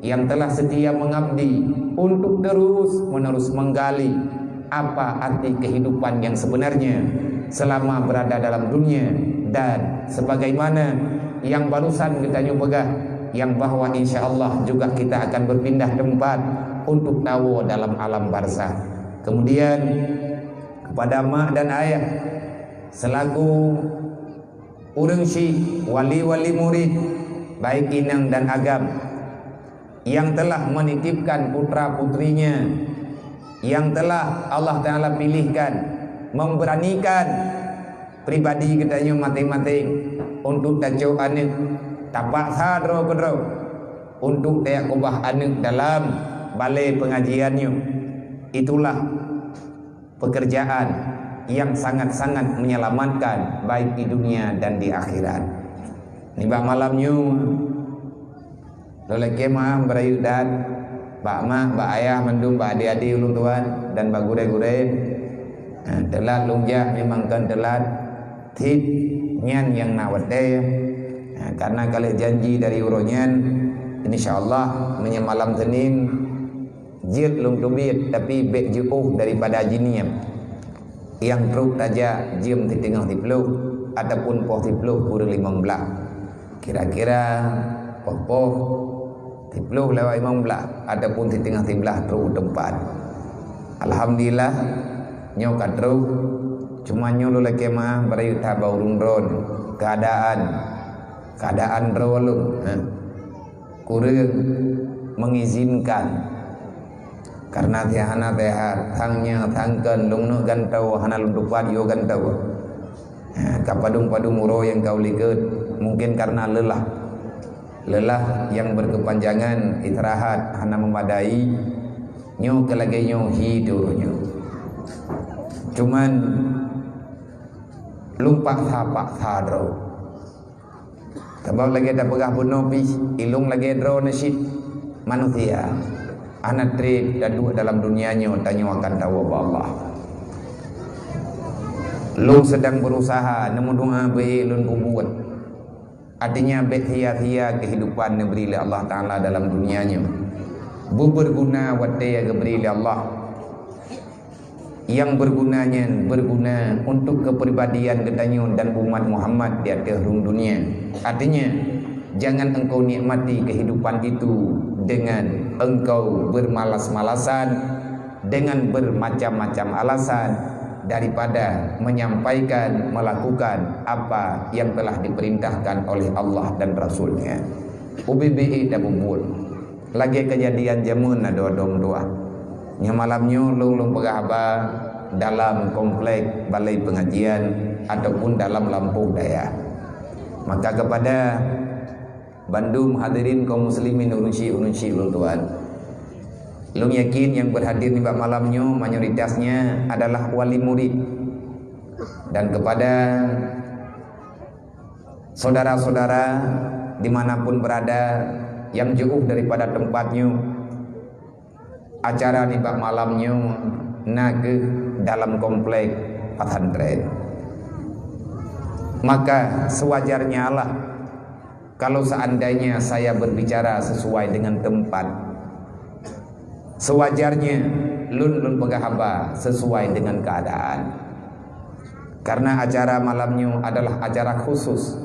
nyang telah setia mengabdi untuk terus-menerus menggali apa arti kehidupan yang sebenarnya selama berada dalam dunia, dan sebagaimana yang barusan geutanyoe peugah, yang bahwa insya Allah juga kita akan berpindah tempat untuk tawoe dalam alam barzakh. Kemudian, kepada mak dan ayah, selaku ureuëng syik, wali-wali murid, baik inong dan agam, yang telah menitipkan putra-putrinya, yang telah Allah Ta'ala pilihkan, memberanikan pribadi geutanyoe maséng-maséng untuk tacok aneuëk, tapaksa droe keudroe untuk tajak keubah aneuëk dalam balée pengajian nyoe. Itulah pekerjaan yang sangat-sangat menyelamatkan baik di dunia dan di akhirat. Nibak malam nyoe, lôn lakée meu'ah beurayeuk that bak mak, bak ayah mandum, bak adik-adik ulôn tuan dan bak gurée-gurée. Ha, teulat lôn jak memang kon teulat, that nyan nyang na watée. Ha, karena ka lheueh janji dari uroe nyan, insya Allah meunyoe malam Senin jeuet lôn teubiet, tapi bék jiôh daripada jinieb. Nyang trok tajak jeuem siteungoh siploh ataupun poh siploh kureueng limong blaih. Kira-kira poh-poh siploh lewat limong blaih ataupun siteungoh siblaih trok u teumpat. Alhamdulillah, nyoe ka trok. Cuma nyoe lôn lakée meu'ah beurayeuk that bak ureuëng droe, keuadaan, keuadaan droe lôn, ha, kureueng mengizinkan. Karena tiah hana sehat, sang nyoe, sang kon, lôn neuk gantoe, hana lôn tupat yue gantoe. Ha, ka padum-padum uroe nyang ka u likot, mungkin karena lelah. Lelah yang berkepanjangan, istirahat hana memadai, nyoe keu lagée nyoe hi droe nyoe. Cuman lôn paksa-paksa droe. Sabab lagée tapeugah bunoe pih, ilôn lagée droeneuh cit manusia. Hana treb taduek dalam dunia nyoe, tanyoe akan tawoe bak Allah. Lôn sedang berusaha, neumeudoa beu lôn peubuet. Artinya, bék sia-sia kehidupan neubri lé Allah Ta'ala dalam dunia nyoe. Beubeurguna watée geubri lé Allah. Nyang beurguna nyan beurguna untuk keupribadian geutanyoe dan umat Muhammad di ateueh rhueng dunia. Artinya, jangan engkau nikmati kehidupan itu dengan engkau bermalas-malasan, dengan bermacam-macam alasan daripada menyampaikan, melakukan apa yang telah diperintahkan oleh Allah dan Rasul-Nya. Ubé-bé tapubuet. Lagée keujadian jameun na dua dong dua. Nyoe malam nyoe lôn lôn peugah haba dalam komplek balai pengajian ataupun dalam lampôh dayah. Maka kepada bandum hadirin kaum muslimin ureuëng syik-ureuëng syik lôn tuan. Lôn yakin nyang berhadir nibak malam nyoe mayoritasnya adalah wali murid. Dan kepada saudara-saudara dimanapun berada yang jauh daripada tempat nyoe, acara nibak malam nyoe na kheueh dalam komplek pesantren. Maka sewajarnya lah kalau seandainya saya berbicara sesuai dengan tempat. Sewajarnya lôn lôn peugah haba sesuai dengan keadaan. Karena acara malam nyoe adalah acara khusus.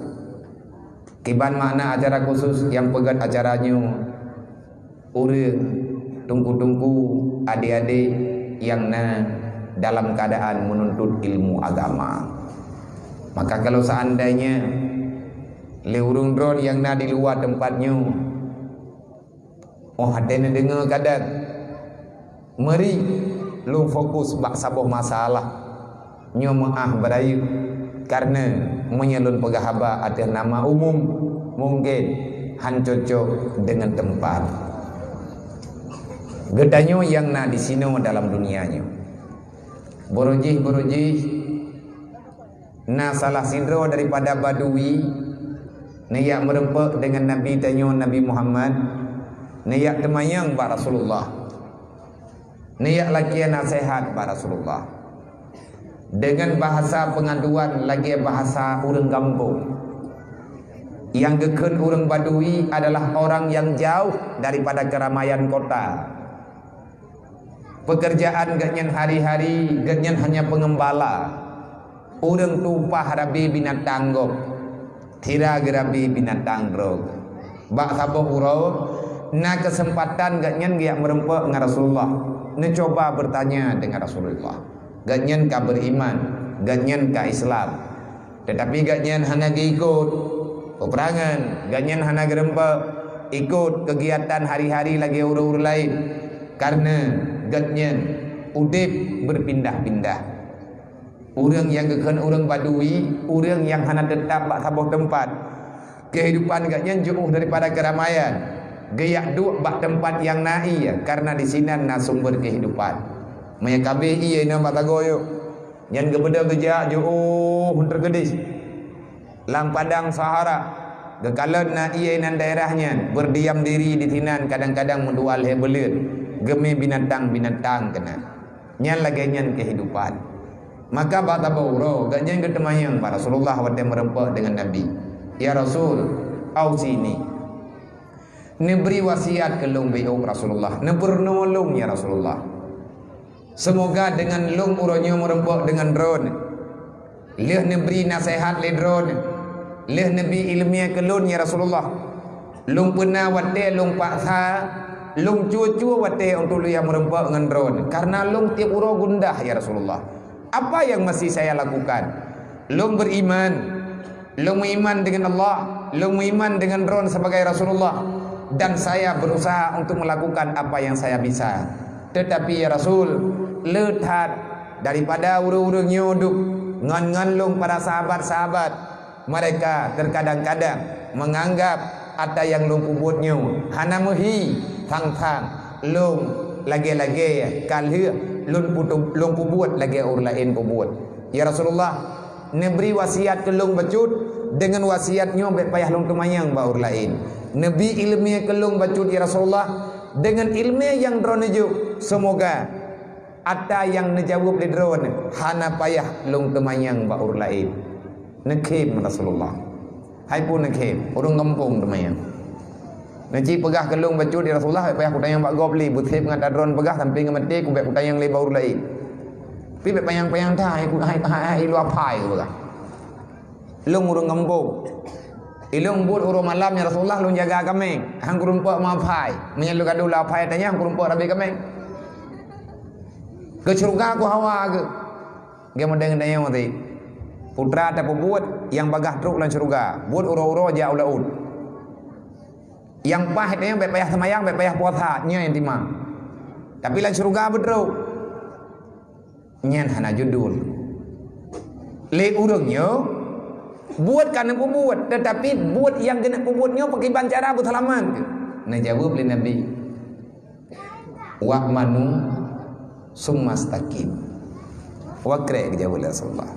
Kiban makna acara khusus nyang peugét acara nyoe, ureuëng, teungku-teungku, adék-adék nyang na dalam keadaan menuntut ilmu agama. Maka kalau seandainya lé ureuëng droen nyang na di luwa teumpat nyoe, oh, até neudeungoe kadang, meuri lôn fokus bak saboh masalah. Nyoe meuáh beurayeuk, karena meunyoe lôn peugah haba ateueh nama umum, mungken han cocok deungon teumpat. Geutanyoe nyang na disinoe dalam dunia nyoe, beurujih-beurujih na salah sidroe daripada Badui, neujak meureumpok deungon Nabi tanyoe Nabi Muhammad, neujak teumanyong bak Rasulullah. Neujak lakée naseuhat bak Rasulullah deungon bahasa peungaduan lagée bahasa ureuëng gampông. Nyang geukheun ureuëng Badui adalah orang nyang jauh daripada keramaian kota. Pekerjaan geuhnyan hari-hari geuhnyan hanya peungeumbala. Ureuëng tupah rabe binatang gob, tira geurabe binatang droe. Bak saboh uroe na keuseumpatan geuhnyan geujak meureumpok ngon Rasulullah, neucuba beurtanya deungon Rasulullah. Geuhnyan ka beuriman, geuhnyan ka Islam. Teutapi geuhnyan hana geuikot peupeurangan, geuhnyan hana geureumpok ikot keugiatan hari-hari lagée ureuëng-ureuëng laén, kareuna geuhnyan udeb beurpindah-pindah. Ureuëng nyang geukheun ureuëng Badui, ureuëng nyang hana teutap bak saboh teumpat. Keuhidupan geuhnyan jeuôh daripada keuramaian, geujak duek bak teumpat nyang na ié, kareuna disinan na sumber keuhidupan. Meunyoe ka abéh ié nyoe bak sagoe, nyan geubeudôh geujak jeuôh teurkeudeh lam padang Sahara. Geukalon na ié nan daerah nyan, beurdiam diri disinan, kadang-kadang meudua lhée buleuen, geumé binatang-binatang keunan. Nyan lagée nyan keuhidupan. Maka bak saboh uroe geuhnyan geuteumanyong bak Rasulullah watée meureumpok deungon Nabi, "Ya Rasul, ausini." Neubri wasiat keu lôn beuôk Rasulullah, neupeurunoe lôn ya Rasulullah. Seumoga deungon lôn uroe nyoe meureumpok deungon droeneuh, lheueh neubri naseuhat lé droeneuh, lheueh neubi iéleumé keu lôn ya Rasulullah. Lôn peuna watée lôn paksa, lôn cue-cue watée untuk lôn jak meureumpok ngon droeneuh, kareuna lôn tieb uroe gundah ya Rasulullah. Apa yang masih saya lakukan? Lôn beuriman, lôn meuiman deungon Allah, lôn meuiman deungon droeneuh sibagai Rasulullah, dan saya berusaha untuk melakukan apa yang saya bisa. Teutapi ya Rasul, le that daripada ureuëng-ureuëng nyoe duek ngon-ngon lôn para sahabat-sahabat, mereka terkadang-kadang menganggap ata nyang lôn peubuet nyoe hana meuhi, thang-thang lôn lagée-lagée ka lheueh lôn putu-, lôn peubuet lagée ureuëng laén peubuet. Ya Rasulullah, neubri wasiat keu lôn bacut, deungon wasiat nyoe bék payah lôn teumanyong bak ureuëng laén. Neubi iéleumé keu lôn bacut ya Rasulullah, deungon iéleumé nyang droeneuh jok, seumoga ata nyang neujaweueb lé droeneuh hana payah lôn teumanyong bak ureuëng laén. Neukhém Rasulullah. Hai peue neukhém, ureuëng gampông teumanyong. Neuci peugah keu lôn bacut ya Rasulullah, bék payah kutanyong bak gob lé, beuseb ngon ata droeneuh peugah sampai ngon maté ku bék kutanyong lé bak ureuëng laén. Tapi bék panyang-panyang that, hai, hai, hai, hai lôn aphai peugah. Lôn ureuëng gampông. Ilôn buet uroe malam ya Rasulullah lôn jaga kaméng, han kureumpok meuaphai. Meunyoe lôn gadôh lôn aphai tanyong han kureumpok rabe kaméng. Keu syeuruga ku hawa geuh. Geuh meudeng dayong tadi. Putra tapeubuet nyang bagaih trok lam syeuruga, buet uroe-uroe jak u laôt. Nyang paih nyan bèk payah seumayang, bèk payah puasa, nyan nyang timang. Tapi lam syeuruga beudroe. Nyan hana judul. Lé ureueng nyoe buet ka neupeubuet, teutapi buet nyang geuneuk peubuet nyoe pakriban cara beuseulamat? Neujaweueb lé Nabi, "Wa'manu summa staqim." Wa krek geujaweueb lé Rasulullah.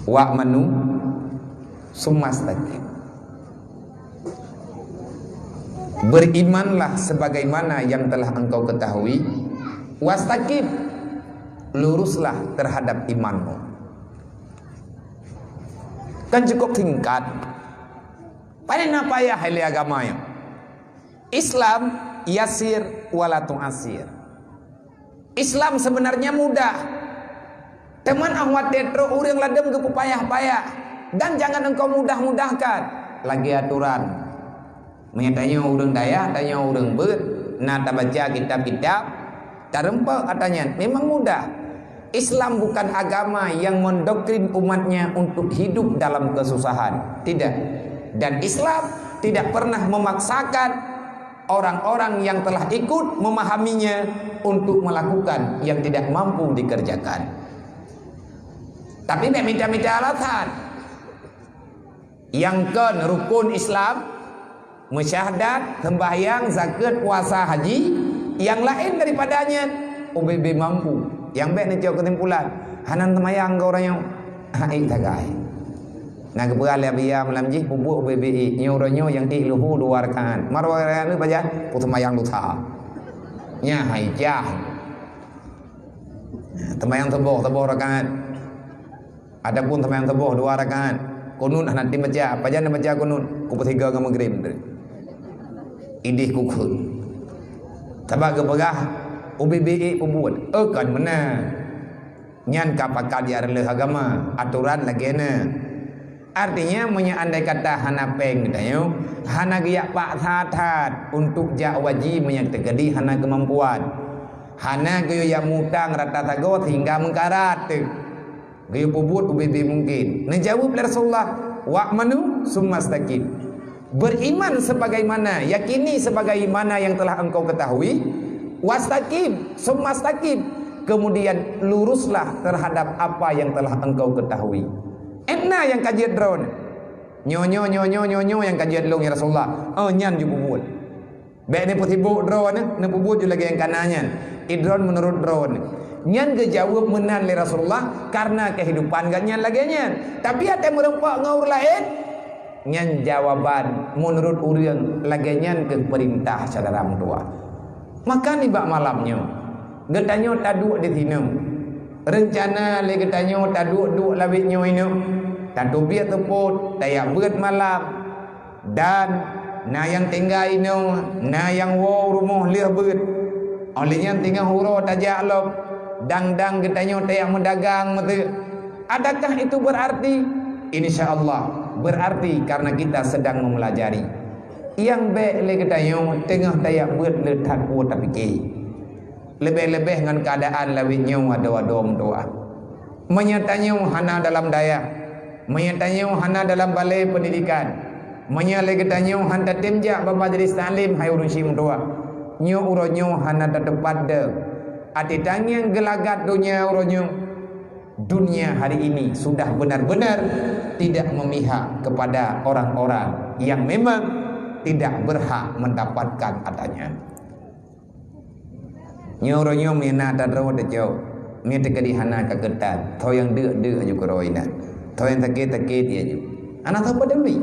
"Wa'manu summa staqim." Berimanlah sebagaimana yang telah engkau ketahui, wastaqim, luruslah terhadap imanmu. Kan cukup singkat. Paléng na payah ilée agama nyoe. Islam yasir wala tu'asir. Islam sebenarnya mudah. Teuma óh watée trok ureuëng ladom geupeupayah-payah, dan jangan engkau mudah-mudahkan. Lagée aturan. Meunyoe tanyoe ureuëng dayah, tanyoe ureuëng beuet, na tabaca kitab-kitab, tareumpok ata nyan. Memang mudah. Islam bukan agama yang mendoktrin umatnya untuk hidup dalam kesusahan. Tidak. Dan Islam tidak pernah memaksakan orang-orang yang telah ikut memahaminya untuk melakukan yang tidak mampu dikerjakan. Tapi bèk mita-mita alasan. Nyang kon rukun Islam, meusyahadat, sembahyang, zakeuet, puasa, haji, nyang laén daripada nyan, ubé-bé mampu. Nyang bèk neucok keusimpulan, hana seumayang keu uroe nyoe. Ha, ék sagai. Na geupeugah lé Abiya malam jih, peubuet ubé-bé ék. Nyoe uroe nyoe nyang ék luhu dua rakaat. Maro rakaat nyoe pajan, peuseumayang lusa. Nyan hai jah. Seumayang suboh, saboh rakaat. Ataupun seumayang suboh dua rakaat. Kunut hana tem baca. Pajan baca kunut? Pukul tiga ngon Maghrib tu. Idéh kukut. Sabab geupeugah, ubé-bé ék peubuet. Eh, kon meunan. Nyan ka pakat jak reuloh agama, atoran lagée na. Artinya, meunyoe andai kata hana péng geutanyoe, hana geujak paksa that untuk jak haji meunyoe teukeudi hana keumampuan. Hana geuyue jak mutang rata sagoe sehingga meukarat teuk. Geuyue peubuet ubé-bé mungken. Neujaweueb lé Rasulullah, "Wa'manu summa staqim." Beriman sebagaimana, yakini sebagaimana yang telah engkau ketahui, wastaqim, summa staqim. Kemudian luruslah terhadap apa yang telah engkau ketahui. Ék na nyang ka jeuet droeneuh. Nyoe, nyoe, nyoe, nyoe, nyoe, nyoe nyang ka jeuet lôn, ya Rasulullah. Oh, nyan ju peubuet. Bèk neupeusibok droeneuh, neupeubuet ju lagée nyang kana nyan. Idroen meunurot droeneuh. Nyan geujaweueb meunan lé Rasulullah, karena kehidupan gobnyan lagée nyan. Tapi até meureumpok ngon ureuëng laén, nyan jawaban meunurot ureuëng lagée nyan keuh peurintah syedara meutuwah. Maka nibak malam nyoe, geutanyoe taduek di sinoe. Reuncana lé geutanyoe taduek-duek lawét nyoe inoe. Tateubiet seupôt, tajak beuet malam. Dan na nyang tinggai inoe, na nyang woe u rumoh lheueh beuet. Óh lheueh nyan teungoh uroe tajak lom, dang-dang geutanyoe tajak meudagang meuteuk. Adakah itu berarti? Insya Allah, berarti karena kita sedang mempelajari. Nyang bék lé geutanyoe teungoh tajak beuet le that peue tapike. Leubeh-leubeh ngon keuadaan lawét nyoe adoe-adoe meutuwah. Meunyoe tanyoe hana dalam dayah, meunyoe tanyoe hana dalam balai peundidikan, meunyoe lé geutanyoe han tatem jak bak majelis taklim hai ureuëng syik meutuwah, nyoe uroe nyoe hana tateupat deuh. Até tangieng geulagat donya uroe nyoe, dunia hari ini sudah benar-benar tidak memihak kepada orang-orang yang memang tidak berhak mendapatkan ata nyan. Nyoe uroe nyoe meunan na ata droe teucok, meunan teukeudi hana ka keutat, tho nyang deuk-deuk aju keudroe inan, tho nyang sakét-sakét aju. Hana sapeue teuma.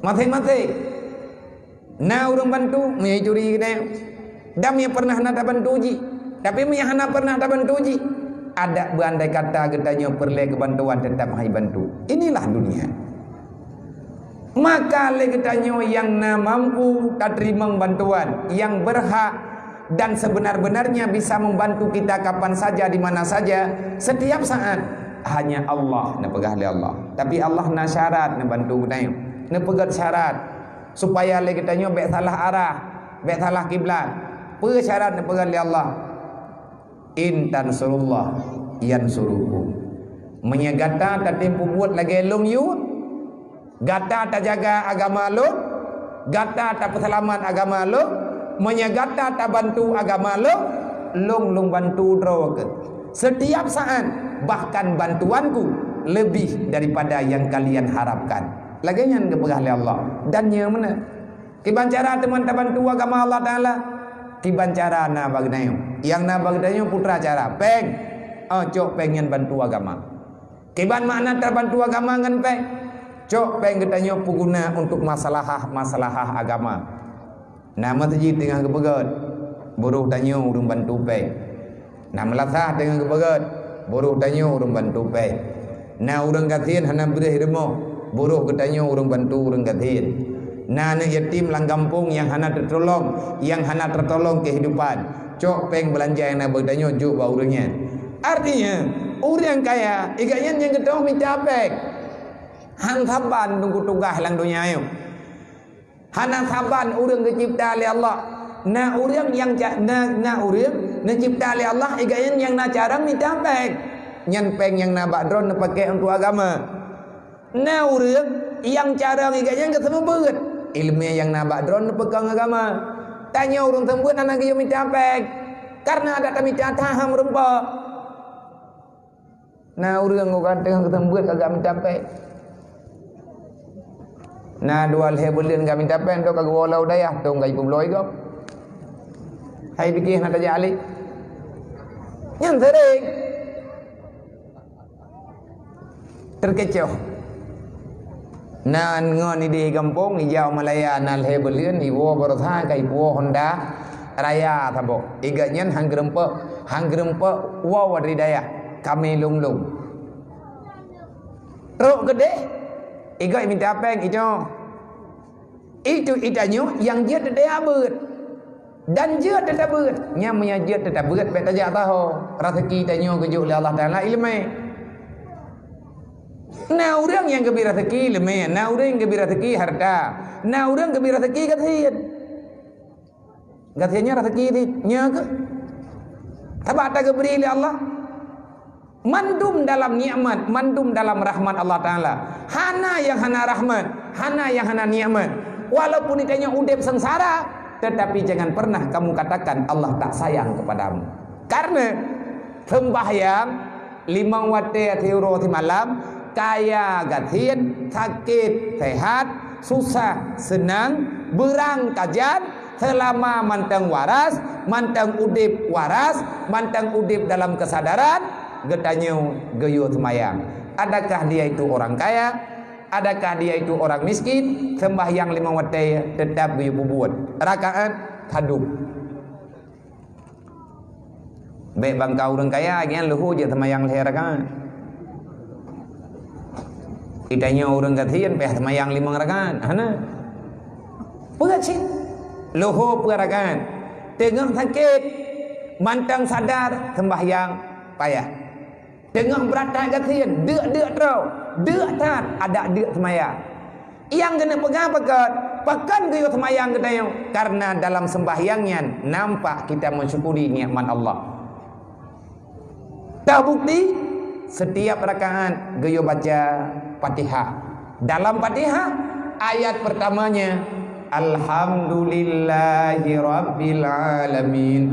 Maséng-maséng. Na ureuëng bantu, meunyoe curi keunoe. Dan meunyoe pernah na tabantu jih. Tapi meunyoe hana pernah tabantu jih, adak beuandai kata geutanyoe peureulée keubantuan teutap han jibantu. Inilah dunia. Maka lé geutanyoe nyang na mampu tateurimong bantuan, nyang berhak dan sebenar-benarnya bisa membantu kita kapan saja, di mana saja, setiap saat, hanya Allah, neupeugah lé Allah. Tapi Allah na syarat neubantu geutanyoe. Neupeugét syarat. Supaya lé geutanyoe bék salah arah, bék salah kiblat. Peue syarat neupeugét lé Allah? "In tansurullah yansurukum." Meunyoe gata tatem peubuet lagée lôn yue, gata tajaga agama lôn, Gata tapeuseulamat agama lôn, meunyoe gata tabantu agama lôn, lôn lôn bantu droe keuh. Setiap saat, bahkan bantuanku lebih daripada yang kalian harapkan. Lagée nyan geupeugah lé Allah. Dan nyoe meunan. Kiban cara teuma tabantu agama Allah Taala? Kiban cara na bak geutanyoe. Nyang na bak geutanyoe putra cara. Péng. Oh, cok péng nyan bantu agama. Kiban makna tabantu agama ngon péng? Cok péng geutanyoe peuguna untuk masalah-masalah agama. Na meuseujid teungoh geupeugét, buruh tanyoe ureuëng bantu péng. Na meulasah teungoh geupeugét, buruh tanyoe ureuëng bantu péng. Na ureuëng gasien hana breueh rumoh, buruh geutanyoe ureuëng bantu ureuëng gasien. Na aneuëk yatim lam gampông nyang hana teutulông, nyang hana teutulông keuhidupan, cok péng beulanja nyang na bak geutanyoe jok bak ureuëng nyan. Artinya, ureuëng kaya, iga nyan nyang geutanyoe mita péng. Han saban teungku tugaih lam donya nyoe. Hana saban ureuëng geucebta lé Allah. Na ureuëng nyang ca-, na, na ureuëng neucebta lé Allah, iga nyan nyang na cara mita péng. Nyan péng nyang na bak droe neupaké untuk agama. Na ureuëng nyang cara iga nyan geuseumeubeuet. Iéleumé nyang na bak droe neupeukong agama. Tanyoe ureuëng seumeubeuet hana geuyue mita péng. Kareuna adak tamita that hana meurumpok. Na ureuëng ka teungoh geuseumeubeuet ka gak mita péng. Na dua lhée buleuen ka mita péng, dok ka geuwoe lam dayah, tong ka jipeubloe gob. Hai pike hana tajak alek. Nyan sering. Teukecoh. Na ngon idéh gampông, ijak u Malaya na lhée buleuen, iwoe baroesa ka ipuwoe Honda Raya saboh. Iga nyan han geurumpok, han geurumpok woe dari dayah, kami lông-lông. Trok keudeh, iga mita péng icoe. Itu itanyoe nyang jeuet teutab beuet. Dan jeuet teutab beuet. Nyang meunyoe jeuet teutab beuet, bék tajak taho. Raseuki tanyoe geujok lé Allah Taala iéleumé. Na ureuëng nyang geubri raseuki leumé, na ureuëng geubri raseuki hareuta, na ureuëng geubri raseuki gasien. Gasien nyan raseuki di, nyoe keuh. Sabab tageubri lé Allah. Mandum dalam nikmat, mandum dalam rahmat Allah Taala. Hana nyang hana rahmat, hana nyang hana nikmat. Walaupun itanyoe udeb seungsara, tetapi jangan pernah kamu katakan Allah tak sayang kepadamu. Karena sembahyang limong watée siuroe simalam, kaya gasien, sakét sehat, susah seunang, beurang kajan, seulama mantong waras, mantong udeb waras, mantong udeb dalam keusadaran, geutanyoe geuyue seumayang. Adakah dia itu orang kaya? Adakah dia itu orang miskin? Sembahyang limong watée teutab geuyue peubuet. Rakaat sadum. Bék bangka ureuëng kaya, nyan leuho jeuet seumayang lhée rakaat. Itanyoe ureuëng gasien payah seumayang limong rakaat, hana. Peue cit? Leuho peuet rakaat. Teungoh sakét, mantong sadar, sembahyang payah. Teungoh brat that gasien, deuk-deuk troe, deuk that, adak deuk seumayang. Nyang geuneuk peugah pakon, pakon geuyue seumayang geutanyoe? Karena dalam sembahyang nyan nampak kita mensyukuri nikmat Allah. Teubukti, setiap rakaat geuyue baca Fatihah. Dalam Fatihah, ayat pertamanya, "Alhamdulillahirabbil alamin."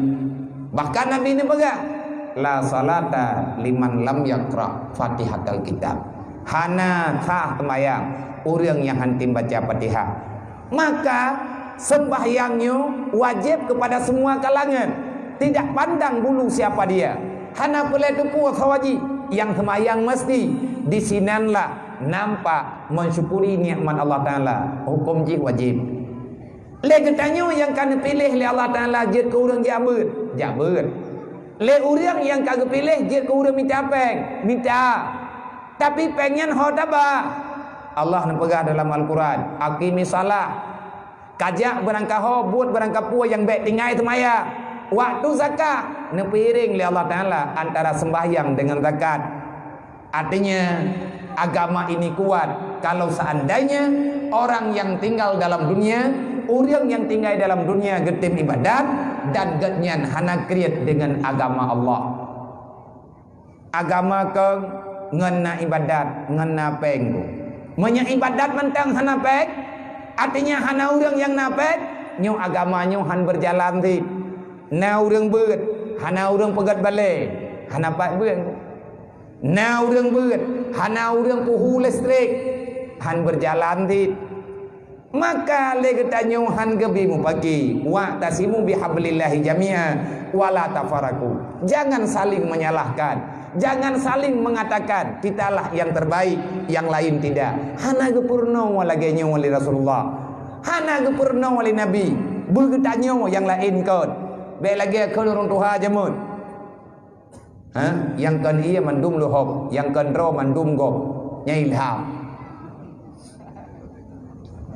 Bahkan Nabi neupeugah, "La salata liman lam yaqra Fatihatal Kitab." Hana sah seumayang ureuëng nyang hántom baca Fatihah. Maka, sembahyang nyoe wajéb kepada semua kalangan, tidak pandang bulu siapa dia. Hana peureulée teupeue soe jih, nyang seumayang meusti disinanlah nampak mensyukuri nikmat Allah Taala, huköm jih wajéb. Lé geutanyoe nyang ka neupiléh lé Allah Taala jeuet keu ureuëng jak beuet, jak beuet. Lé ureuëng nyang ka geupiléh jeuet keu ureuëng mita péng, mita. Tapi péng nyan ho taba. Allah neupeugah dalam Al-Quran, "Aqimis shalah." Kajak beurangkaho buet beurangkapeue nyang bék tinggai seumayang. Waktu zakah neupeuiréng lé Allah Taala antara sembahyang dengan zakat. Artinya, agama ini kuat kalau seandainya orang yang tinggal dalam dunia, ureuëng nyang tinggai dalam dunia geutem ibadat dan geuhnyan hana kriet deungon agama Allah. Agama kong ngon na ibadat, ngon na péng kong. Meunyoe ibadat mantong hana péng, Artinya hana ureuëng nyang na péng, nyoe agama nyoe hán beujalan cit. Na ureuëng beuet, hana ureuëng peugét balée, hana pat beuet. Na ureuëng beuet, hana ureuëng puhu listrik, hán beujalan cit. Maka lé geutanyoe hán geubi mupaki, "Wa'tasimu bihablillahi jami'a wa la tafarraqu." Jangan saling menyalahkan, jangan saling mengatakan, "Kitalah yang terbaik, yang lain tidak." Hana geupeurunoe lagée nyoe lé Rasulullah. Hana geupeurunoe lé Nabi. Beugeutanyoe nyang laén kon. Bék lagée kon ureuëng tuha jameun. Ha? Nyang kon ié mandum leuhob, nyang kon droe mandum gob. Nyan ilham.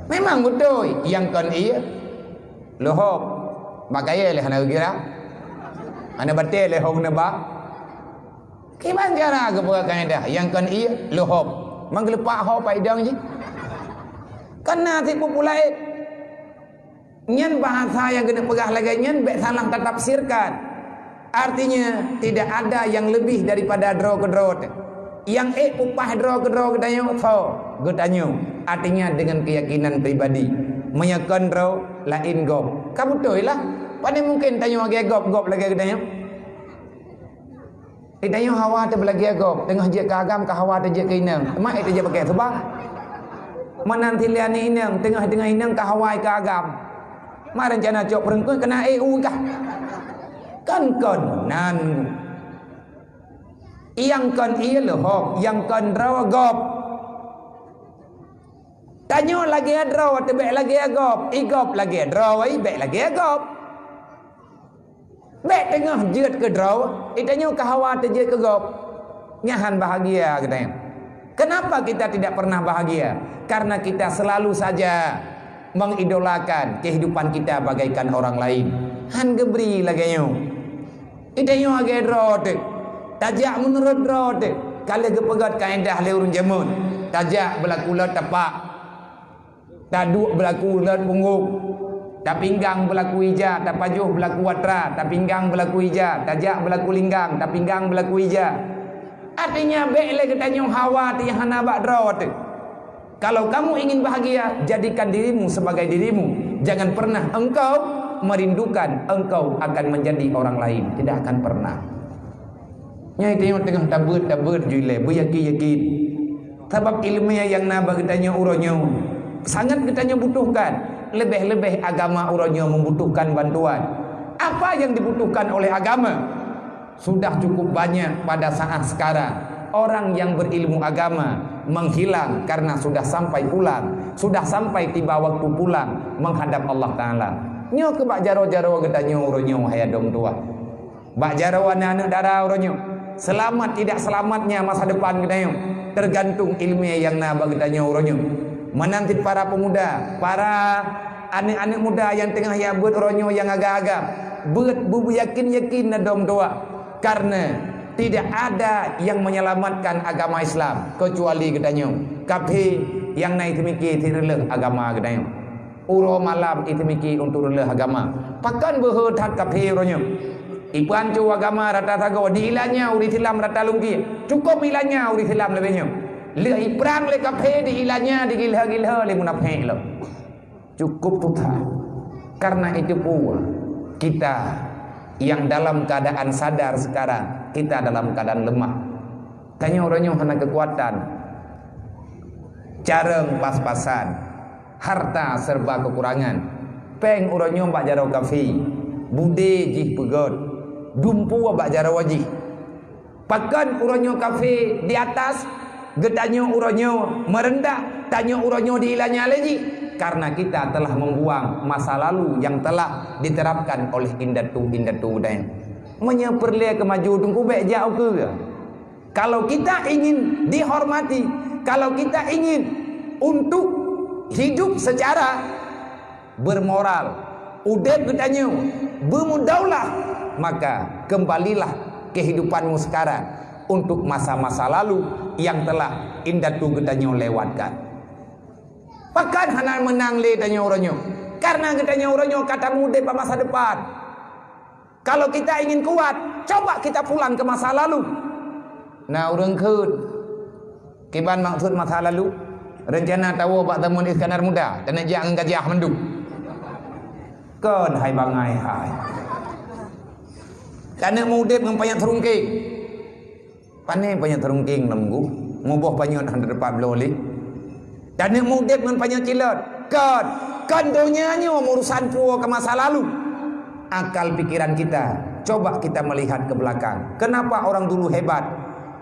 Memang beutôi, nyang kon ié leuhob. Bak kayée lé hana geugira. Hana batée lé hong neuba. Kiban cara geupeugah kaidah, nyang kon ié leuhob. Manggeuleupak ho pai dong jih. Kan na cit peue-peue laén. Nyan bahasa nyang keuneuk peugah lagée nyan bék salah tatafsirkan. Artinya, tidak ada yang lebih daripada droe keudroe teuh. Nyang ék peupah droe keudroe geutanyoe, soe? Geutanyoe. Artinya, dengan keyakinan pribadi. Meunyoe kon droe, laén gob. Ka beutôi lah. Pane mungken tanyoe lagée gob, gob lagée geutanyoe. Geutanyoe hawa teuh beulagée gob, teungoh jeuet keu agam ka hawa teuh jeuet keu inong. Teuma ék teuh jeuet pakée seubang. Meunan silia ni inong, teungoh deungoe inong ka hawa keu agam. Ma rencana cok peureuengkot keuneuk ék u kah. Kan kon nan. Nyang kon ié leuhob, nyang kon droe gob. Tanyoe lagée droe teuh bék lagée gob, i gob lagée droe, bék lagée gob. Bék teungoh jeuet keu droe, geutanyoe ka hawa teuh jeuet keu gob. Nyan hán bahagia geutanyoe. Kenapa kita tidak pernah bahagia? Karena kita selalu saja mengidolakan kehidupan kita bagaikan orang lain. Hán geubri lagée nyoe. Geutanyoe lagée droe teuh. Tajak meunurot droe teuh. Ka lheueh geupeugét kaidah lé ureuëng jameun. Tajak beulaku lot tapak. Taduek beulaku lot punggong, tapinggang beulaku ija, tapajoh beulaku atra, tapinggang beulaku ija, tajak beulaku linggang, tapinggang beulaku ija. Artinya, bék lé geutanyoe hawa teuh nyang hana bak droe teuh. Kalau kamu ingin bahagia, jadikan dirimu sebagai dirimu. Jangan pernah engkau merindukan engkau akan menjadi orang lain. Tidak akan pernah. Nyan tanyoe teungoh tabeuet-tabeuet ju ilée, beuyakin-yakin. Sabab iéleumé nyang na bak geutanyoe uroe nyoe sangat geutanyoe butuhkan. Leubeh-leubeh agama uroe nyoe membutuhkan bantuan. Apa yang dibutuhkan oleh agama? Sudah cukup banyak pada saat sekarang orang yang berilmu agama menghilang karena sudah sampai pulang, sudah sampai tiba waktu pulang menghadap Allah Taala. Nyoe keuh bak jaroe-jaroe geutanyoe uroe nyoe, hai dong tuha. Bak jaroe aneuëk-aneuëk dara uroe nyoe, seulamat tidak seulamatnya masa depan geutanyoe, tergantung iéleumé nyang na bak geutanyoe uroe nyoe. Meunan cit para pemuda, para aneuëk-aneuëk muda nyang teungoh jak beuet uroe nyoe nyang agam-agam, beuet beuyakin-yakin na dong tuha. Karena tidak ada yang menyelamatkan agama Islam kecuali geutanyoe. Kafé nyang na iseumike sireuleuh agama geutanyoe. Uroe malam iseumike untuk reuleueh agama. Pakon beuhe that kafé uroe nyoe? Ipanco agama rata sagoe, diilanya ureuëng Islam rata lungkie. Cukup ilanya ureuëng Islam leubeh nyoe. Lheueh iprang lé kafé, diilanya, digilha-gilha lé munafék lom. Cukup tuha. Karena itu pun kita yang dalam keadaan sadar sekarang, kita dalam keadaan lemah. Tanyoe uroe nyoe hana keukuatan. Carông pas-pasan, harta serba kekurangan. Péng uroe nyoe bak jaroe kafé, budé jih peugöt, dumpeue bak jaroe jih. Pakon uroe nyoe kafé di atas, geutanyoe uroe nyoe meureundah, tanyoe uroe nyoe diilanya lé jih? Karena kita telah membuang masa lalu yang telah diterapkan oleh indatu-indatu geutanyoe. Meunyoe peureulée keu maju teungku, bék jak ukeue. Kalau kita ingin dihormati, kalau kita ingin untuk hidup secara bermoral, udeb geutanyoe beumudaulah, maka kembalilah kehidupanmu sekarang untuk masa-masa lalu yang telah indatu geutanyoe lewatkan. Pakon hana meunang lé tanyoe uroe nyoe? Karena geutanyoe uroe nyoe ka tamude bak masa depan. Kalau kita ingin kuat, coba kita pulang ke masa lalu. Na ureuëng kheun, kiban maksud masa lalu? Rencana tawoe bak zaman Iskandar Muda, taneuk jak ngon gajah mandum. Kon hai bangai hai. Taneuk meuudeb ngon panyöt seurungkeng. Pane panyöt seurungkeng lam geuh, muboh panyöt hana teupah bloe lé. Taneuk meuudeb ngon panyöt cilot. Kon, kon donya nyoe urusan puwoe ka masa lalu. Akal pikiran kita, coba kita melihat ke belakang. Kenapa orang dulu hebat?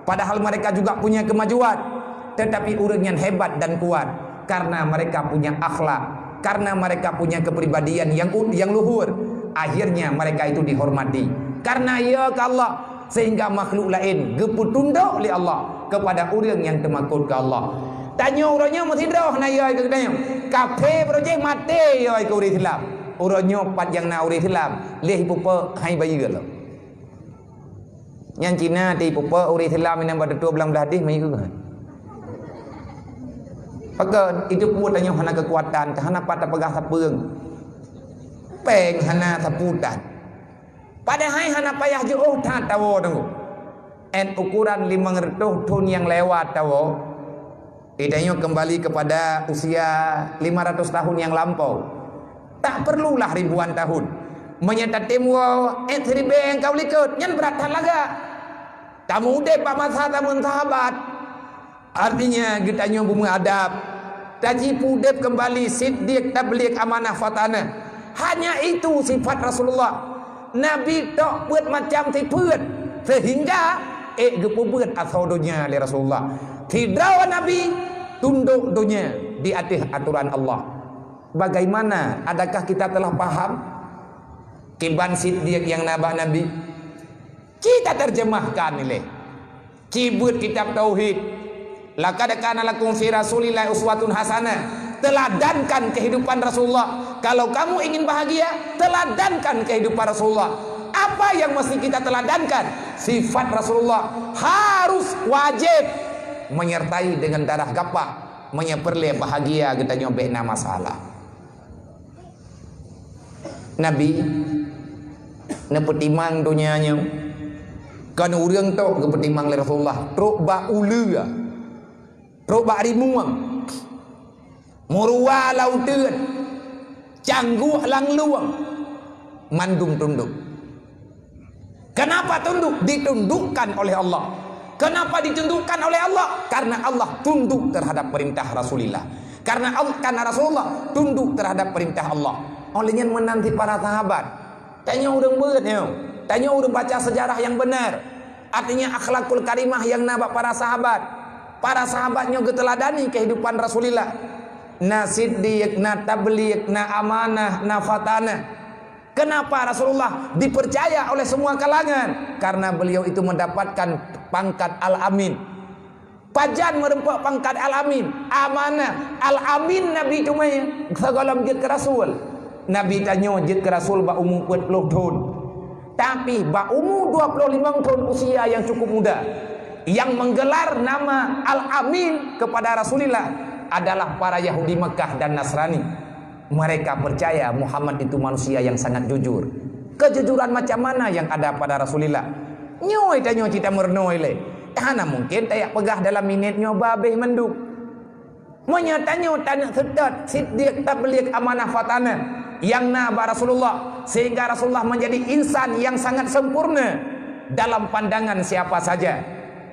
Padahal mereka juga punya kemajuan. Tetapi ureuëng nyan hebat dan kuat karena mereka punya akhlak, karena mereka punya kepribadian yang u-, yang luhur. Akhirnya mereka itu dihormati. Karena ya ke Allah, sehingga makhluk laén geupeutundok lé Allah kepada ureuëng nyang teumakot keu Allah. Tanyoe uroe nyoe meusidroe na yai keu geutanyoe. Kafé beurojéh maté yai keu ureuëng Islam. Uroe nyoe pat nyang na ureuëng Islam, lé ipupe hai bayeue lom. Nyang Cina ti ipupe ureuëng Islam nyang bak tutoe blang blah deh meuieu. Pakon itu pue tanyoe hana keukuatan, hana pat tapeugah sapeueng. Péng hana saputan. Padahai hana payah jiôh that tawoe teungku. Ét ukuran limong reutôh thon nyang lewat tawoe, itanyoe kembali kepada usia lima ratus tahun yang lampau. Tak perlulah ribuan tahun. Meunyoe tatem woe ét siribée nyang ka u likot, nyan brat that lagak. Tameudeb bak masa zaman sahabat. Artinya, geutanyoe beumeuadab, tajipeudeb keumbali siddiq, tabligh, amanah, fatanah. Hanya itu sifat Rasulullah. Nabi tok peuet macam sifeuet, sehingga ék geupeubeuet asoe donya lé Rasulullah. Sidroe Nabi tundok donya di ateueh atoran Allah. Bagaimana? Adakah kita telah paham kiban siddiq nyang na bak Nabi? Ci taterjemahkan ilée. Ci beuet kitab tauhid. Laqad kana lakum fi Rasulillahi uswatun hasanah. Teladankan kehidupan Rasulullah. Kalau kamu ingin bahagia, teladankan kehidupan Rasulullah. Apa yang mesti kita teladankan? Sifat Rasulullah harus wajib menyertai dengan darah gapak. Meunyoe peureulée bahagia geutanyoe bék na masalah. Nabi neupeutimang donya nyoe kon ureuëng tok geupeutimang lé Rasulullah, trok bak uleue, trok bak rimueng, meuruwa lam uteuen, cangguek lam lueng, mandum tundok. Kenapa tunduk? Ditundukkan oleh Allah. Kenapa ditundukkan oleh Allah? Karena Allah tunduk terhadap perintah Rasulullah. Karena Al-, karena Rasulullah tunduk terhadap perintah Allah. Oleh nyan meunan cit para sahabat. Tanyoe ureuëng beuet nyoe. Tanyoe ureuëng baca sejarah yang benar. Artinya akhlakul karimah yang na bak para sahabat. Para sahabat nyoe geuteuladani kehidupan Rasulullah. Na siddiq, na tabligh, na amanah, na fatanah. Kenapa Rasulullah dipercaya oleh semua kalangan? Karena beliau itu mendapatkan pangkat Al-Amin. Pajan meureumpok pangkat Al-Amin? Amanah. Al-Amin Nabi teumé sigohlom jeuet keu rasul. Nabi tanyoe jeuet keu rasul bak umu peuet ploh thon. Tapi bak umu dua ploh limong thon, usia yang cukup muda, yang menggelar nama Al-Amin kepada Rasulullah adalah para Yahudi Mekah dan Nasrani. Mereka percaya Muhammad itu manusia yang sangat jujur. Kejujuran macam mana yang ada pada Rasulullah? Nyoe tanyoe cit tameurunoe lé. Hana mungken tajak peugah dalam minét nyoe babeh mandum. Meunyoe tanyoe taneuk seutôt siddiq, tabligh, amanah, fatanah nyang na bak Rasulullah, sehingga Rasulullah menjadi insan yang sangat sempurna dalam pandangan siapa saja.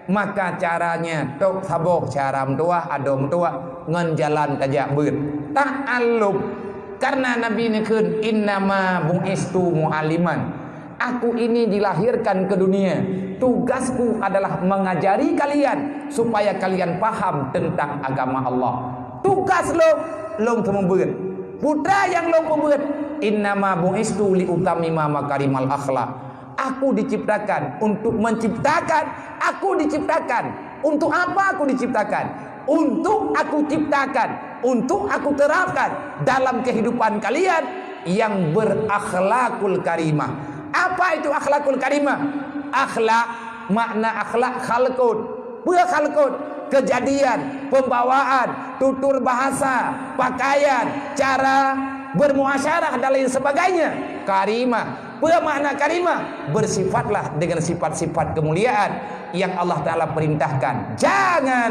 Maka caranya tok saboh cara meutuwah, adoe meutuwah ngon jalan tajak beuet. Ta'allum. Karena Nabi neukheun, "Innama bu'istu mu'alliman." Aku ini dilahirkan ke dunia. Tugasku adalah mengajari kalian supaya kalian paham tentang agama Allah. Tugas lôn, lôn seumeubeuet. Peue nyang lôn peubeuet, "Innama bu'istu li utammima makarimal akhlak." Aku diciptakan untuk menciptakan. Aku diciptakan. Untuk apa aku diciptakan? Untuk aku ciptakan, untuk aku terapkan dalam kehidupan kalian yang berakhlakul karimah. Apa itu akhlakul karimah? Akhlak, makna akhlak khalqun. Peue khalqun? Kejadian, pembawaan, tutur bahasa, pakaian, cara bermuasyarah dan lain sebagainya. Karimah. Peue makna karimah? Bersifatlah dengan sifat-sifat kemuliaan yang Allah Ta'ala perintahkan. Jangan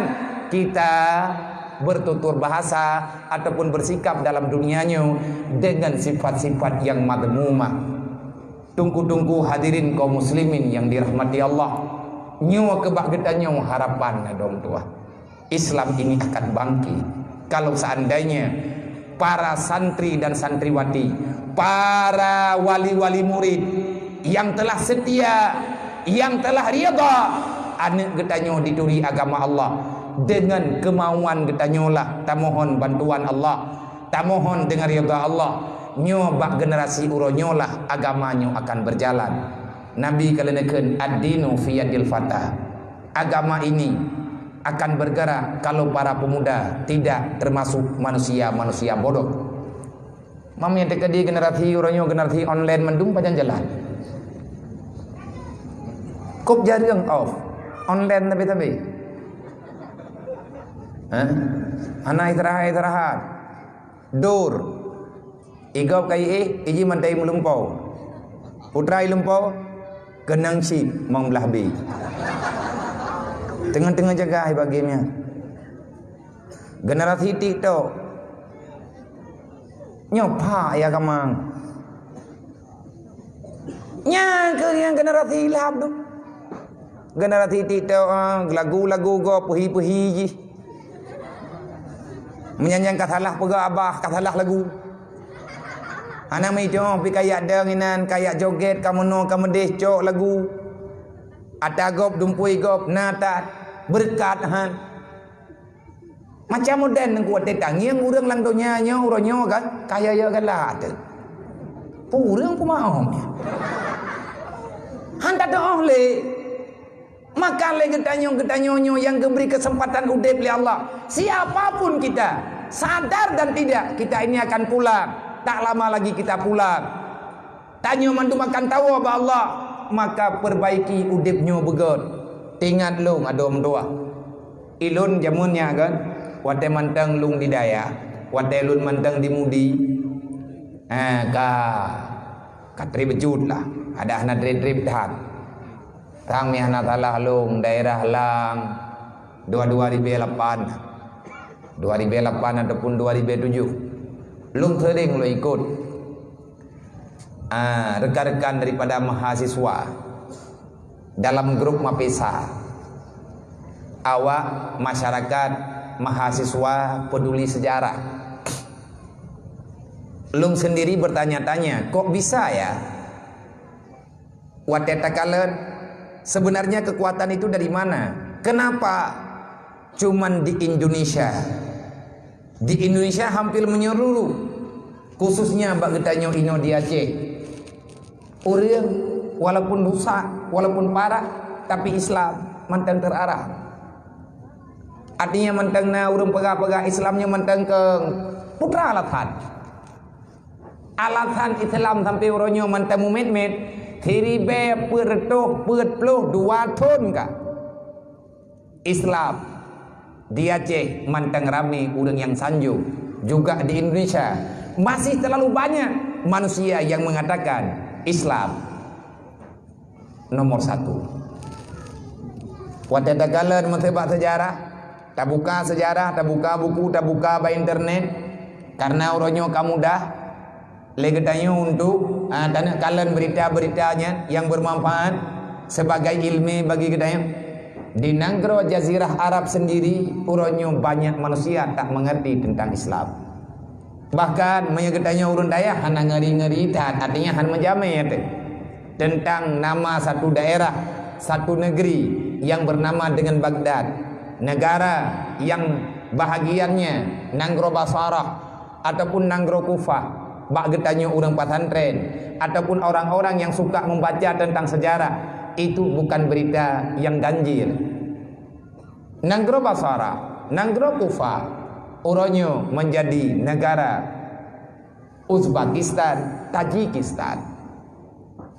kita bertutur bahasa ataupun bersikap dalam dunia nyoe dengan sifat-sifat yang madhmumah. Teungku-teungku hadirin kaum muslimin yang dirahmati Allah, nyoe keu bak geutanyoe harapan na dong tuah. Islam ini akan bangkit kalau seandainya para santri dan santriwati, para wali-wali murid yang telah setia, yang telah ridha, aneuk geutanyoe dituri agama Allah dengan kemauan geutanyoe lah tamohon bantuan Allah, tamohon dengan ridha Allah. Nyoe bak generasi uroe nyoe lah agama nyoe akan berjalan. Nabi ka leuneukheun, "Ad-dinu fi yadil fata." Agama ini akan bergerak kalau para pemuda tidak termasuk manusia-manusia bodoh. Mami teuka di generasi uroe nyoe, generasi online mandum pajan jalan. Kop jareueng off. Online tapi-tapi. Hah? Hana istirahat-istirahat. Dur. Igop ka iéh, iji mantai meulumpo. Putra ilumpo, keunong cit mong blah bi. Teungoh-teungoh jaga hai bagi mia. Generasi TikTok. Nyoe pha ya kamang. Nyang keu nyang generasi ilab tu. Generasi TikTok, ah, lagu-lagu go peuhi-peuhi jih. Meunyan nyang ka salah peugah abah, ka salah lagu. Hana meuidoh pi kayak deueng inan, kayak joget, ka meunoe, ka meudeh, cok lagu. Ata gob, dumpui gob, na that, beureukat han. Macam modern ngon kuat tangieng ureuëng lam donya nyoe, uroe nyoe kan, kaya ya galak teuh. Ureuëng peumaoh nyan. Han tatuoh lé. Maka lé geutanyoe, geutanyoe nyoe nyang geubri keuseumpatan udeb lé Allah. Siapa pun kita, sadar dan tidak, kita ini akan pulang. Tak lama lagi kita pulang. Tanyoe mandum akan tawoe bak Allah, maka perbaiki udeb nyoe beugöt. Teuingat lôn adoe meutuah. Ilôn jameun nyak kan, watée mantong lôn di dayah, watée lôn mantong di Mudi, ha, ka, ka treb beujeuet lah, ada hana treb-treb that. Tang meuhana salah lôn daerah lam dua dua ribée lapan, dua ribée lapan ataupun dua ribée tujoh. Lôn seuring lôn ikot. Ah, rekan-rekan daripada mahasiswa dalam grup Mapesa, awak masyarakat mahasiswa peduli sejarah. Lôn sendiri bertanya-tanya, kok bisa ya? Watée takalon, sebenarnya kekuatan itu dari mana? Kenapa cuman di Indonesia? Di Indonesia hampir menyeluruh, khususnya bak geutanyoe inoe di Aceh. Ureuëng walaupun rusak, walaupun parah, tapi Islam mantong terarah. Artinya mantong na ureuëng peugah-peugah Islam nyoe mantong keu putra alasan. Alasan Islam sampai uroe nyoe mantong mumet-met, siribée peuet reutôh peuet ploh dua thon ka. Islam di Aceh mantong ramé ureuëng nyang sanjong, juga di Indonesia masih terlalu banyak manusia yang mengatakan Islam nomor satu. Watée takalon meuseubab sejarah, tabuka sejarah, tabuka buku, tabuka bak internet, karena uroe nyoe ka mudah, lé geutanyoe untuk, ah, taneuk kalon berita-berita nyan yang bermanfaat sebagai ilmu bagi geutanyoe. Di nanggroe Jazirah Arab sendiri, uroe nyoe banyak manusia tak mengerti tentang Islam. Bahkan meunyoe geutanyoe ureuëng dayah hana ngeri-ngeri that, artinya hana meujamé teuh tentang nama satu daerah, satu negeri yang bernama dengan Baghdad, negara yang bahagiannya nanggroe Basarah ataupun nanggroe Kufah. Bak geutanyoe ureuëng pesantren ataupun orang-orang yang suka membaca tentang sejarah, itu bukan berita yang ganjil. Nanggroe Basarah, nanggroe Kufah, uroe nyoe menjadi negara Uzbekistan, Tajikistan.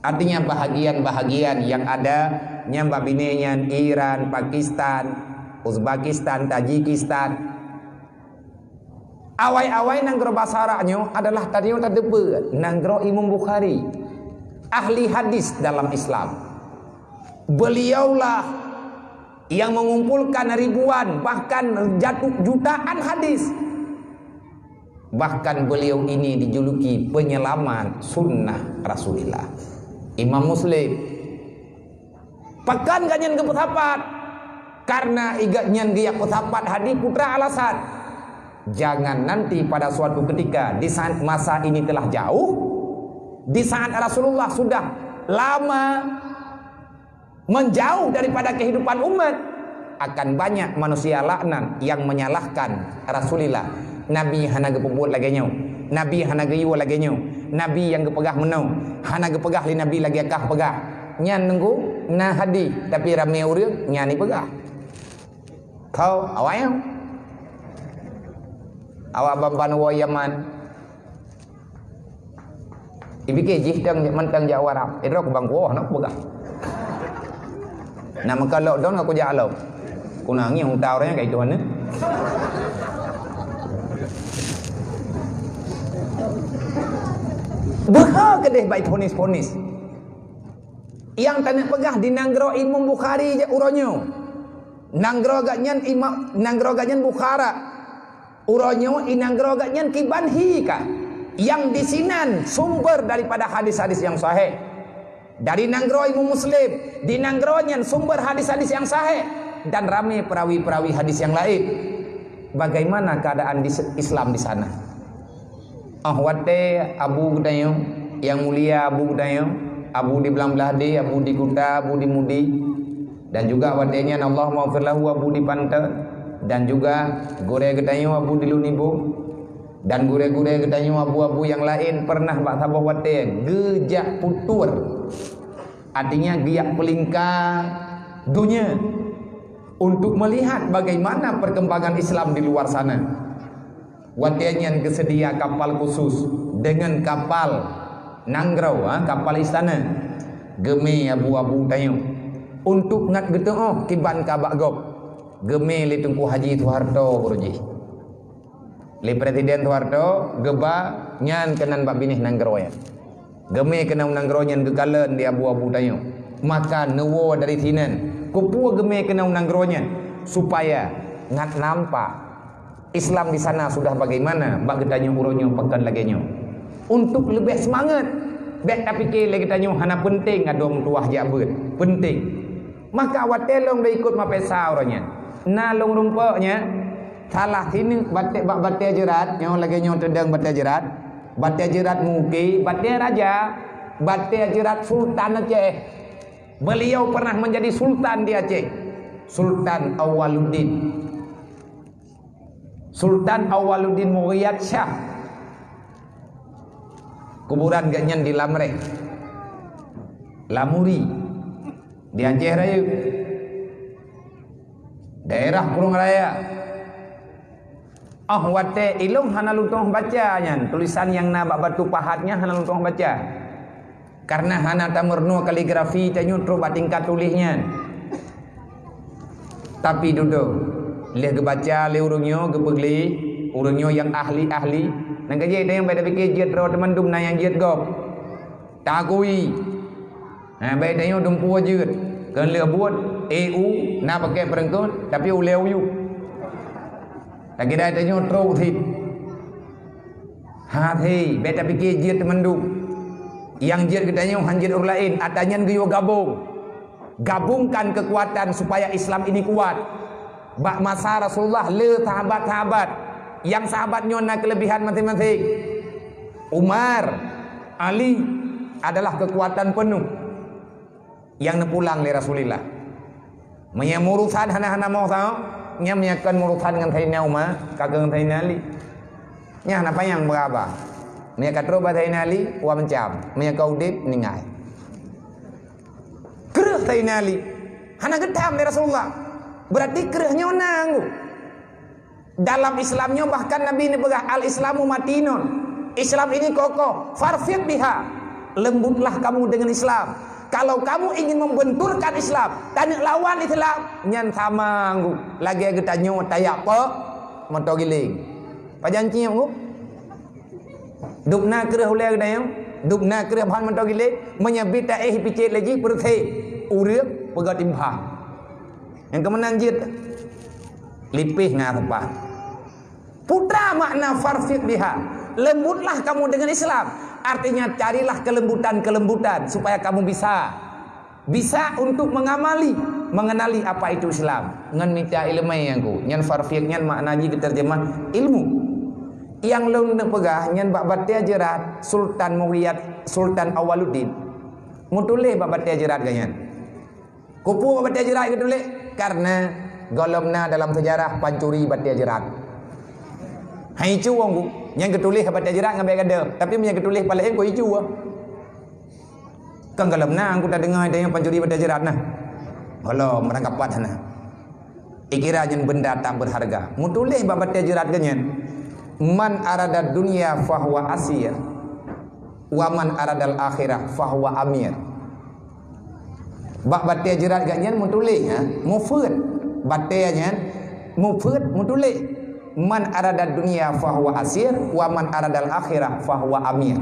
Artinya bahagian-bahagian yang ada nyang bak binéh nyan Iran, Pakistan, Uzbekistan, Tajikistan. Awai-awai nanggroe Basarah nyoe adalah tadi nyang tateupeue nanggroe Imam Bukhari, ahli hadis dalam Islam. Beliaulah yang mengumpulkan ribuan, bahkan jatu-, jutaan hadis. Bahkan beliau ini dijuluki penyelamat sunnah Rasulullah. Imam Muslim. Pakon gobnyan geupeusapat? Karena i gobnyan geujak peusapat hadis putra alasan. Jangan nanti pada suatu ketika, di saat masa ini telah jauh, di saat Rasulullah sudah lama menjauh daripada kehidupan umat, akan banyak manusia laknat yang menyalahkan Rasulullah. Nabi hana geupeubuet lagée nyoe. Nabi hana geuyue lagée nyoe. Nabi nyang geupeugah meunoe, hana geupeugah lé Nabi lagée kah peugah. Nyan nunggu na hadis, tapi ramé ureuëng nyan ipeugah. Kau awai nyoe. Awak ban-ban woe Yaman. Ipike jih dang mantong jak Arab. Idroe ku bang kuoh nak peugah. Nak meuka lockdown aku jak lom. Ku nangis uta orang kai Tuhan ni. Beha kedeh bai ponis-ponis. Yang taneuk peugah di nanggroe Imam Bukhari jak uroe nyoe. Nanggroe gak nyan Imam, nanggroe gak nyan Bukhara. Uroe nyoe i nanggroe gak nyan kiban hi ka, nyang disinan sumber daripada hadis-hadis nyang sahih. Dari nanggroe Imam Muslim, di nanggroe nyan sumber hadis-hadis nyang sahih, dan ramé perawi-perawi hadis nyang laén. Bagaimana keadaan di se-, Islam di sana? Ah watée Abu geutanyoe, yang mulia Abu geutanyoe, Abu di Blang Blahdeh, Abu di Kuta, Abu di Mudi, dan juga watée nyan Allahumma ghfir lahu Abu di Pante, dan juga gurée geutanyoe Abu di Lunibo, dan gurée-gurée geutanyoe Abu-abu nyang laén pernah bak saboh watée geujak putur, artinya geujak peulingka dunia untuk melihat bagaimana perkembangan Islam di luar sana. Watée nyan geuseudia kapal khusus deungon kapal nanggroe, ha, kapal istana. Geumé Abu-abu tanyoe untuk ngat geuteuôh kiban ka bak gob. Geumé lé Teungku Haji Soeharto uroe jih. Lé Presiden Soeharto geuba nyan keunan bak binéh nanggroe nyan. Geumé keunan nanggroe nyan geukalon di Abu-abu tanyoe. Maka neuwoe dari sinan. Keupeue geumé keunan nanggroe nyan? Supaya ngat nampak Islam di sana sudah bagaimana, bak geutanyoe uroe nyoe pakon lagée nyoe. Untuk leubeh seumangat, bék tapike lé geutanyoe hana peunteng adoe meutuwah jak beuet. Peunteng. Maka watée lôn beu ikot mapesa uroe nyan, na lôn rumpok nyan, salah sineuk batée, bak batée jeurat, nyoe lagée nyoe teudong batée jeurat, batée jeurat muki, batée raja, batée jeurat Sultan Aceh. Beliau pernah menjadi sultan di Aceh, Sultan Awaluddin. Sultan Awaluddin Mughiyat Syah. Kuburan geuhnyan di Lamreh, Lamuri, di Aceh Rayeuk, daerah Krueng Raya. Ah watée ilong hana lôn tuoh baca nyan, tulisan nyang na bak batu pahat nyan hana lôn tuoh baca. Karena hana tameurunoe kaligrafi tanyoe trok bak tingkat tuléh nyan. Tapi dudoe, lheueh geubaca lé ureuëng nyoe geupeugleh, ureuëng nyoe nyang ahli-ahli, nyang ka jeuet nyang bék tapike jeuet droe teumandum na nyang jeuet gob. Tagui. Ha, bék tanyoe dumpeue jeuet. Keu lheueh buet, e u, na pakée peureuengkot, tapi ulée uyueb. Takira tanyoe trok sit. Hati, bék tapike jeuet teumandum. Nyang jeuet geutanyoe han jeuet ureuëng laén, ata nyan geuyue gabong. Gabungkan kekuatan supaya Islam ini kuat. Bak masa Rasulullah le sahabat-sahabat. Nyang sahabat nyoe na keulebihan maséng-maséng. Umar, Ali adalah kekuatan penuh. Nyang neupulang lé Rasulullah. Meunyoe meurusan hana-hana moh sahoe, nyan meunyoe kon meurusan ngon Saidina Umar, ka keu ngon Saidina Ali. Nyan hana panyang beuraba. Meunyoe ka trok bak Saidina Ali, wa meucam. Meunyoe ka udeb, ninggai. Kreueh Saidina Ali. Hana geutam lé Rasulullah. Berarti kreueh nyoe na ngon Dalam Islam nyoe bahkan Nabi neupeugah, "Al-Islamu matinun." Islam ini kokoh. "Farfiq biha." Lembutlah kamu dengan Islam. Kalau kamu ingin membenturkan Islam, taneuk lawan Islam, nyan sama ngu. Lagée geutanyoe tayak pok moto giling. Pajan ciem ngu? Dubna kreueh ulée geutanyoe, dubna kreueh bahan moto giling, meunyoe bit taéh picit lé jih peureuséh, ureuëng peugah timbang. Nyang keumeunang jeuet lipéh ngon reupah. Putra makna farfiq biha. Lembutlah kamu dengan Islam. Artinya carilah kelembutan-kelembutan supaya kamu bisa bisa untuk mengamali, mengenali apa itu Islam. Ngon mita ileumèe nyang ku. Nyan farfiq nyan makna jih geuterjemah ilmu. Nyang lôn neupeugah nyan bak batèe jeurat Sultan Mughiyat, Sultan Awaluddin. Meutuléh bak batèe jeurat geuh nyan. Keupeue bak batèe jeurat geutuléh? Karena gohlom na dalam sejarah pancuri batèe jeurat. Hai icu wong ku, nyang geutuléh batèe jeurat ngon bèe gadoh, tapi meunyo geutuléh paleng ku icu wong. Kan gohlom na ku tadeungoe tanyoe pancuri batèe jeurat nah. Gohlom meurangkapat hana. Ikira nyan benda tak berharga. Meutuléh bak batèe jeurat geuh nyan, "Man arada dunya fahuwa asir, wa man aradal akhirah fahuwa amir." Bak batèe jeurat geuh nyan meutuléh, ha, mufeuet. Batèe nyan mufeuet meutuléh, "Man arada dunya fahuwa asir, wa man aradal akhirah fahuwa amir."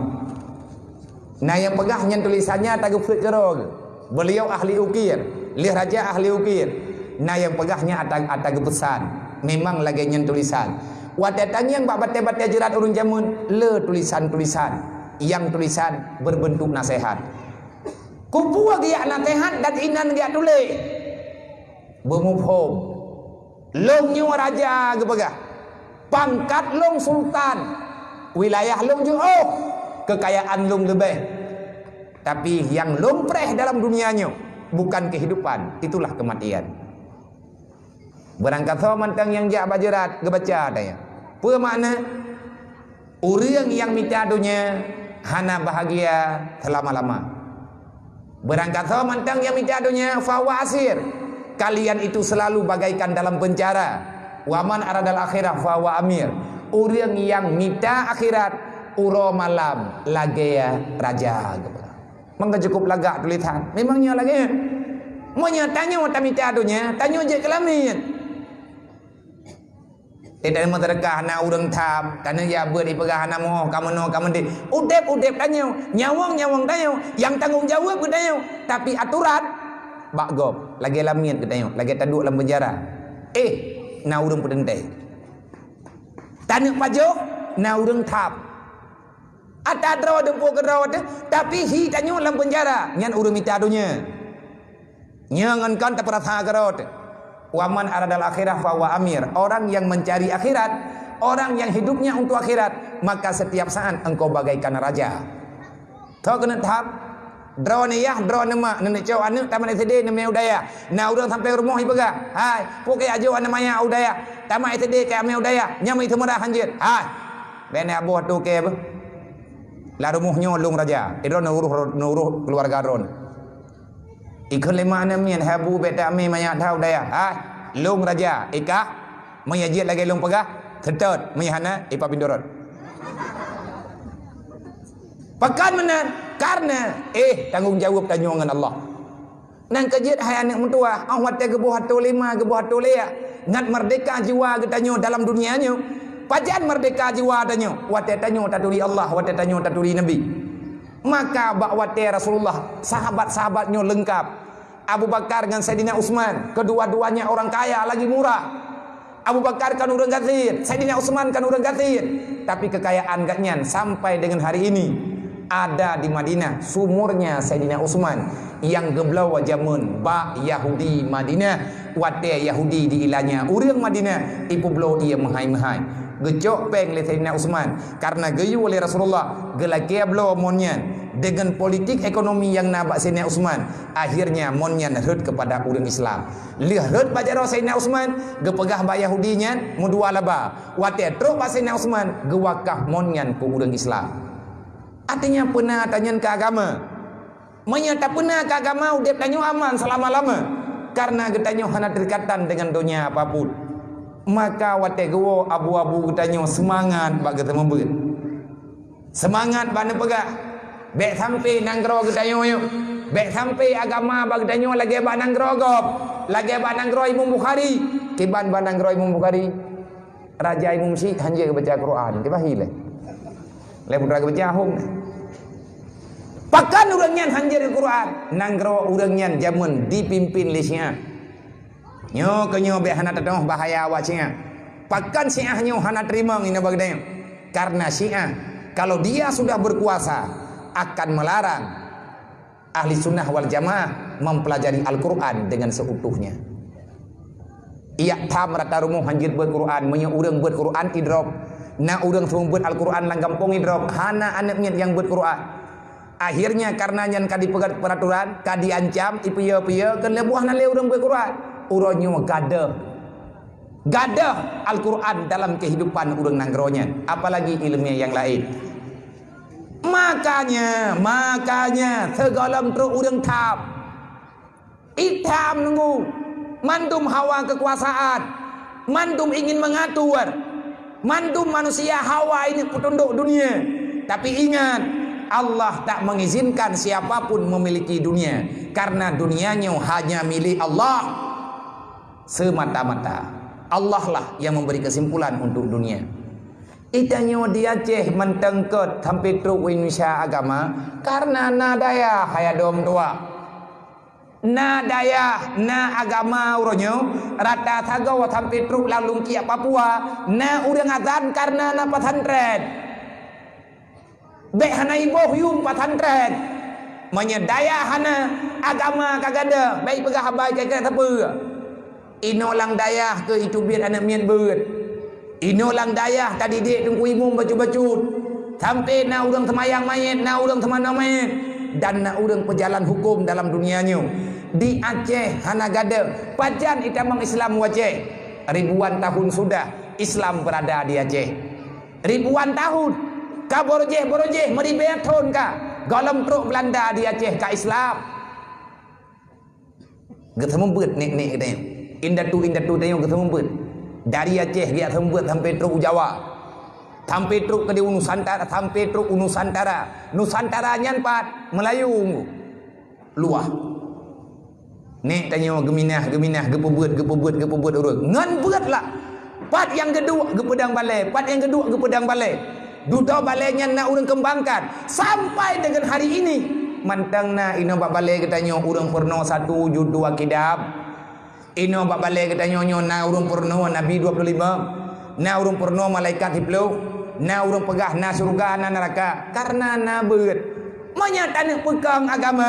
Na nyang peugah nyan tulisan nyan ata geufeuet keudroe geuh. Beliau ahli ukir, lheueh raja ahli ukir. Na nyang peugah nyan ata, ata geupeusan. Memang lagèe nyan tulisan. Watèe tangieng bak batèe-batèe jeurat ureueng jameun, le tulisan-tulisan. Nyang tulisan berbentuk nasihat. Keupeue geujak nasihat dan inan geujak tuléh? Beumuphom. Lôn nyoe raja geupeugah, pangkat lôn sultan, wilayah lôn jiôh, keukayaan lôn leubeh. Tapi nyang lôn preh dalam dunia nyoe bukan kehidupan, itulah kematian. Beurangkasoe mantong nyang jak bak jeurat geubaca tanyoe. Peue makna? Ureueng nyang mita donya hana bahagia seulama-lama. Beurangkasoe mantong nyang mita donya, fahuwa asir. Kalian itu selalu bagaikan dalam penjara. Wa man aradal akhirah fahuwa amir. Ureueng nyang mita akhirat uroe malam lagèe raja. Maka cukup lagak tulisan. Memang nyoe lagèe nyan. Meunyoe tanyoe tamita donya, tanyoe jeuet keu lamiet. Di dalam meuseudekah na ureueng tham, tanyoe jak beuet ipeugah hana meu'oh, ka meunoe, ka meudéh. Udép-udép tanyoe, nyawöng-nyawöng tanyoe, nyang tanggong jaweueb geutanyoe. Tapi aturan bak gob, lagèe lamiet geutanyoe, lagèe taduek lam penjara. Eh, na ureueng peuteuntèe. Taneuk pajoh, na ureueng tham. Ata droe deumpue keudroe teuh, tapi hi tanyoe lam penjara, nyan ureueng mita donya. Nyoe ngon kon tapeurasa keudroe teuh. Wa man aradal akhirah fahuwa amir. Orang yang mencari akhirat, orang yang hidupnya untuk akhirat, maka setiap saat engkau bagaikan raja. Tho keuneuk tham, droeneuh yah, droeneuh mak, neuneuk cok aneuk tamat S D, neumè u dayah. Na ureueng sampoe rumoh ipeugah, "Hai, peue kajak aneuk manyak u dayah? Tamat S D kajak mè u dayah, nyan meuseumara hanjeuet." Hai. Bèk na boh tu kèe beuh. Lam rumoh nyoe lôn raja. Droeneuh neuuruh, neuuruh keuluwarga droeneuh. Ikheun lé mak aneuk miet, "Hai bu, bèk tamè manyak that u dayah." Hai, lôn raja. Ikah, meunyo jeuet lagèe lôn peugah, seutôt, meunyo hana, ipabindorot. Pakon meunan? Karena, eh, tanggong jaweueb tanyoe ngon Allah. Nyan keuh jeuet hai aneuk meutuwah, 'oh watèe geuboh atô lé ma, geuboh atô lé yah, ngat meurdéhka jiwa geutanyoe dalam dunia nyoe. Pajan meurdéhka jiwa tanyoe? Watèe tanyoe taturi Allah, watèe tanyoe taturi Nabi. Maka bak watèe Rasulullah, sahabat-sahabat nyoe leungkap. Abu Bakar ngon Saidina Utsman, kedua-duanya orang kaya lagi murah. Abu Bakar kan ureueng gasien, Saidina Utsman kan ureueng gasien, tapi keukayaan gobnyan sampai deungon hari ini ada di Madinah, sumurnya Saidina Utsman nyang geubloe jameun bak Yahudi Madinah. Watèe Yahudi diilanya ureueng Madinah ipeubloe ié meuhai-meuhai. Geucok péng lé Saidina Utsman, karena geuyue lé Rasulullah geulakèe bloe mon nyan. Deungon politik ekonomi nyang na bak Saidina Utsman, akhirnya mon nyan rhot keupada ureueng Islam. Lheueh rhot bak jaroe Saidina Utsman, geupeugah bak Yahudi nyan meudua laba. Watèe trok bak Saidina Utsman, geuwakaf mon nyan keu ureueng Islam. Artinya, peuna tanyan keu agama. Meunyoe tapeuna keu agama, udép tanyoe aman seulama-lama, karena geutanyoe hana teuikatan deungon donya apapun. Maka watèe geuwoe abu-abu geutanyoe seumangat bak geuteumeubeuet. Seumangat bak neupeugah, bèk sampoe nanggroe geutanyoe nyoe, bèk sampoe agama bak geutanyoe lagèe bak nanggroe gob, lagèe bak nanggroe Imam Bukhari. Kiban bak nanggroe Imam Bukhari, raja Imam Syiek hanjeuet geubaca Quran, kiban hi lé. Lé putra geubaca hom. Pakon ureueng nyan hanjeuet Quran? Nanggroe ureueng nyan jameun dipimpin lé Syiah. Nyoe keu nyoe bék hana teutoh bahaya awak Syiah. Pakon Syiah nyoe hana teurimong inoe bak geutanyoe? Karena Syiah, kalau dia sudah berkuasa, akan melarang Ahli Sunnah wal Jamaah mempelajari Al-Quran dengan seutuhnya. Iyak tham rata rumoh hanjeuet beuet Quran, meunyoe ureuëng beuet Quran idrop, na ureuëng seumeubeuet Al-Quran lam gampông idrop, hana aneuëk miet nyang beuet Quran. Akhirnya karena nyan ka dipeugét peraturan, ka diancam, ipiye-piye, keu lheueh buah na lé ureuëng beuet Quran. Uroe nyoe gadôh. Gadôh Al-Quran dalam kehidupan ureuëng nanggroe nyan, apalagi ileumèe nyang laén. Makanya, makanya, sigohlom trok ureuëng tham. Itam nunggu, mandum hawa kekuasaan, mandum ingin mengatur, mandum manusia hawa ini peutundok dunia. Tapi ingat, Allah tak mengizinkan siapapun memiliki dunia, karena dunia nyoe hanya milik Allah semata-mata. Allah lah yang memberi kesimpulan untuk dunia. Itanyoe di Aceh mantong kot sampai trok Indonesia agama, karena na dayah hai adom tuha. Na dayah, na agama uroe nyoe, rata sagoe sampai trok lam lungkiek Papua, na ureuëng azan karena na pesantren. Bék hana iboh yum pesantren. Meunyoe dayah hana, agama ka gadôh, bék peugah haba keu-keu sapeue. Inoe lam dayah keuh iteubiet aneuëk miet beuet. Inoe lam dayah tadidik teungku imum bacut-bacut. Sampai na ureuëng seumayang manyét, na ureuëng seumanoe manyét, dan na ureuëng peujalan huköm dalam dunia nyoe. Di Aceh hana gadôh, pajan itamong Islam u Aceh? Ribuan tahun sudah Islam berada di Aceh. Ribuan tahun. Ka borojéh-borojéh, meuribée thon ka. Gohlom trok Belanda di Aceh ka Islam. Geuseumeubeuet nek-nek geutanyoe. Indatu-indatu tanyoe geuseumeubeuet. Dari Aceh geuseumeubeuet sampai trok u Jawa. Sampai trok keudéh u Nusantara, sampai trok u Nusantara. Nusantara nyan pat Melayu. Luwah. Nek tanyoe geuminah, geuminah, geupeubuet, geupeubuet, geupeubuet ureuëng. Ngon buet lah. Pat nyang geuduek geupeudong balée, pat nyang geuduek geupeudong balée. Dudoe balée nyan na ureuëng kembangkan. Sampai dengan hari ini, mantong na inoe bak balée geutanyoe ureuëng peurunoe satu juz dua kitab. Inoe bak balée geutanyoe nyoe na ureuëng peurunoe Nabi dua puluh lima, na ureuëng peurunoe malaikat siplôh, na ureuëng peugah na syeuruga, na neuraka, karena na beuet. Meunyoe taneuk peukong agama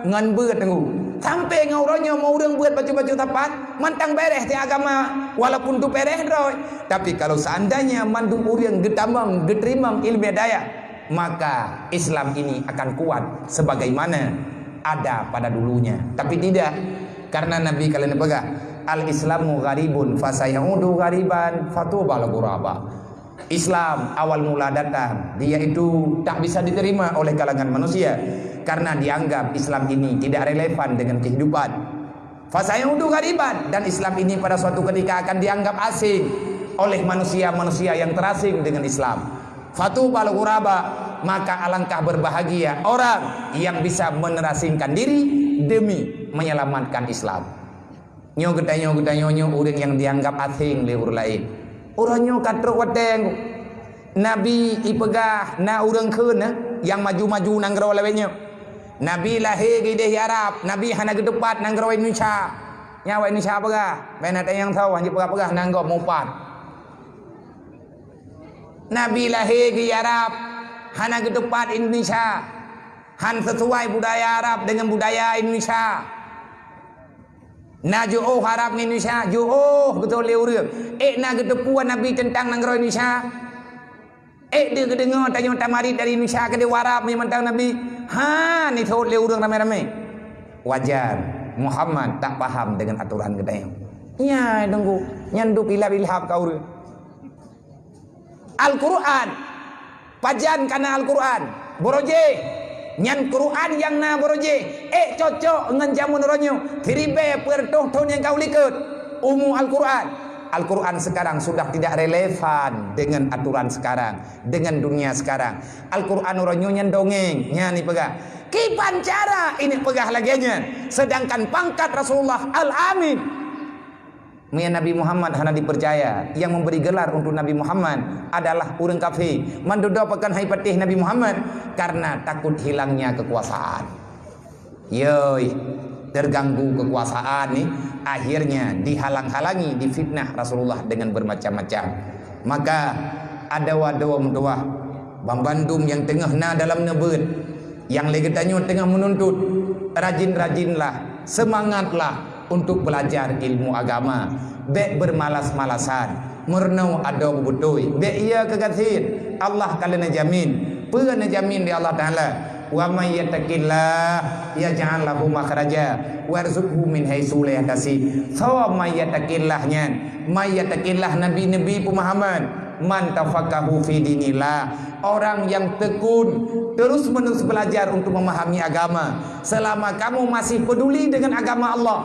ngon beuet teungku, sampai ngon uroe nyoe meu ureuëng beuet bacut-bacut sapat, mantong beréh teuh agama, walaupun teuberéh droe. Tapi kalau seandainya mandum ureuëng geutamong, geuteurimong ileumèe dayah, maka Islam ini akan kuat sebagaimana ada pada dulunya. Tapi tidak, karena Nabi kalian peugah, "Al-Islamu gharibun fasayaudu ghariban fatubal ghuraba." Islam awal mula datang, dia itu tak bisa diterima oleh kalangan manusia karena dianggap Islam ini tidak relevan dengan kehidupan. Fasayaudu ghariban, dan Islam ini pada suatu ketika akan dianggap asing oleh manusia-manusia yang terasing dengan Islam. Fatubal ghuraba, maka alangkah berbahagia orang yang bisa menerasingkan diri demi menyelamatkan Islam. Nyoe geutanyoe, geutanyoe nyoe ureuëng nyang dianggap asing lé ureuëng laén. Uroe nyoe ka trok watée Nabi ipeugah na ureuëng kheun nyang maju-maju nanggroe lawét nyoe. Nabi lahé geudeh Arab, Nabi hana geuteupat nanggroe Indonesia. Nyan awak Indonesia peugah, bèk na tanyong soe, hanjeuet peugah-peugah nanggroe mupat. Nabi lahé geu Arab, hana geuteupat Indonesia. Han sesuai budaya Arab dengan budaya Indonesia. Na jiôh Arab ngon Indonesia, jiôh geutanyoe lé ureuëng. Ék na geuteupeue Nabi teuntang nanggroe Indonesia? Ék deuh geudeungoe tanyoe tamarit dari Indonesia keudéh u Arab meunyoe mantong Nabi? Han, jithôt lé ureuëng ramé-ramé. Wajar, Muhammad tak paham dengan aturan geutanyoe. Nyan teungku, nyan duek ilab-ilab ka ureuëng. Al-Quran. Pajan ka na Al-Quran? Borojéh. Nyan Quran nyang na borojéh. Ék cocok ngon jameun uroe nyoe, siribée peuet reutôh thon nyang ka u likot. Umu Al-Quran. Al-Quran sekarang sudah tidak relevan dengan aturan sekarang, dengan dunia sekarang. Al-Quran uroe nyoe nyan dongeng, nyan ipeugah. Kiban cara ini peugah lagée nyan, sedangkan pangkat Rasulullah Al-Amin. Meunyoe Nabi Muhammad hana dipercaya, yang memberi gelar untuk Nabi Muhammad adalah ureuëng kafé. Mandum pakon han ipatéh Nabi Muhammad? Karena takut hilangnya kekuasaan. Yoi. terganggu kekuasaan ni, akhirnya dihalang-halangi, difitnah Rasulullah dengan bermacam-macam. Maka adoe-adoe meutuwah, banmandum nyang teungoh na dalam neubeuet, nyang lé geutanyoe teungoh meununtut, rajin-rajinlah, seumangatlah untuk belajar ilmu agama. Bék bermalas-malasan, meurunoe adoe beutôi, bék ie keu gasien. Allah ka lheueh neujamin. Peue neujamin lé Allah Taala? "Wa may yattaqillah yaj'al lahu makhraja wa yarzuqhu min haitsu la yahtasib." Soe may yattaqillah nyan? May yattaqillah, Nabi neubri peumahaman, "Man tafaqqahu fi dinillah." Orang yang tekun, terus-menerus belajar untuk memahami agama. Selama kamu masih peduli dengan agama Allah,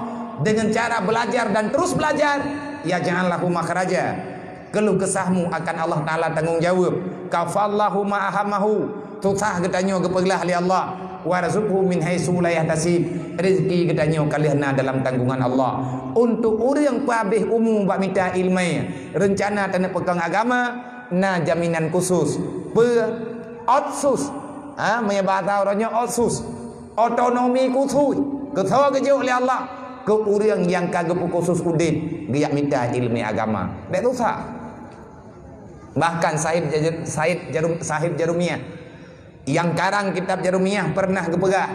dengan cara belajar dan terus belajar, yaj'al lahu makhraja. Keluh kesahmu akan Allah Taala tanggung jawab. Kafallahu ma ahammahu. Susah geutanyoe geupeuglah lé Allah. Warzuqhu min haitsu la yahtasib. Rezeki geutanyoe ka lheueh na dalam tanggungan Allah. Untuk ureuëng peuhabéh umu bak mita iéleumé, reuncana taneuk peukong agama, na jaminan khusus. Peue? Otsus. Ha, meunyoe bahasa uroe nyoe otsus. Otonomi khusus. Keu soe geujok lé Allah? Keu ureuëng nyang ka geupeu khusus udeb, geujak mita iéleumé agama. Bék susah. Bahkan Said Jajar-, Said Jarum-, Sahib Jarumiah, nyang karang kitab Jarumiah, pernah geupeugah,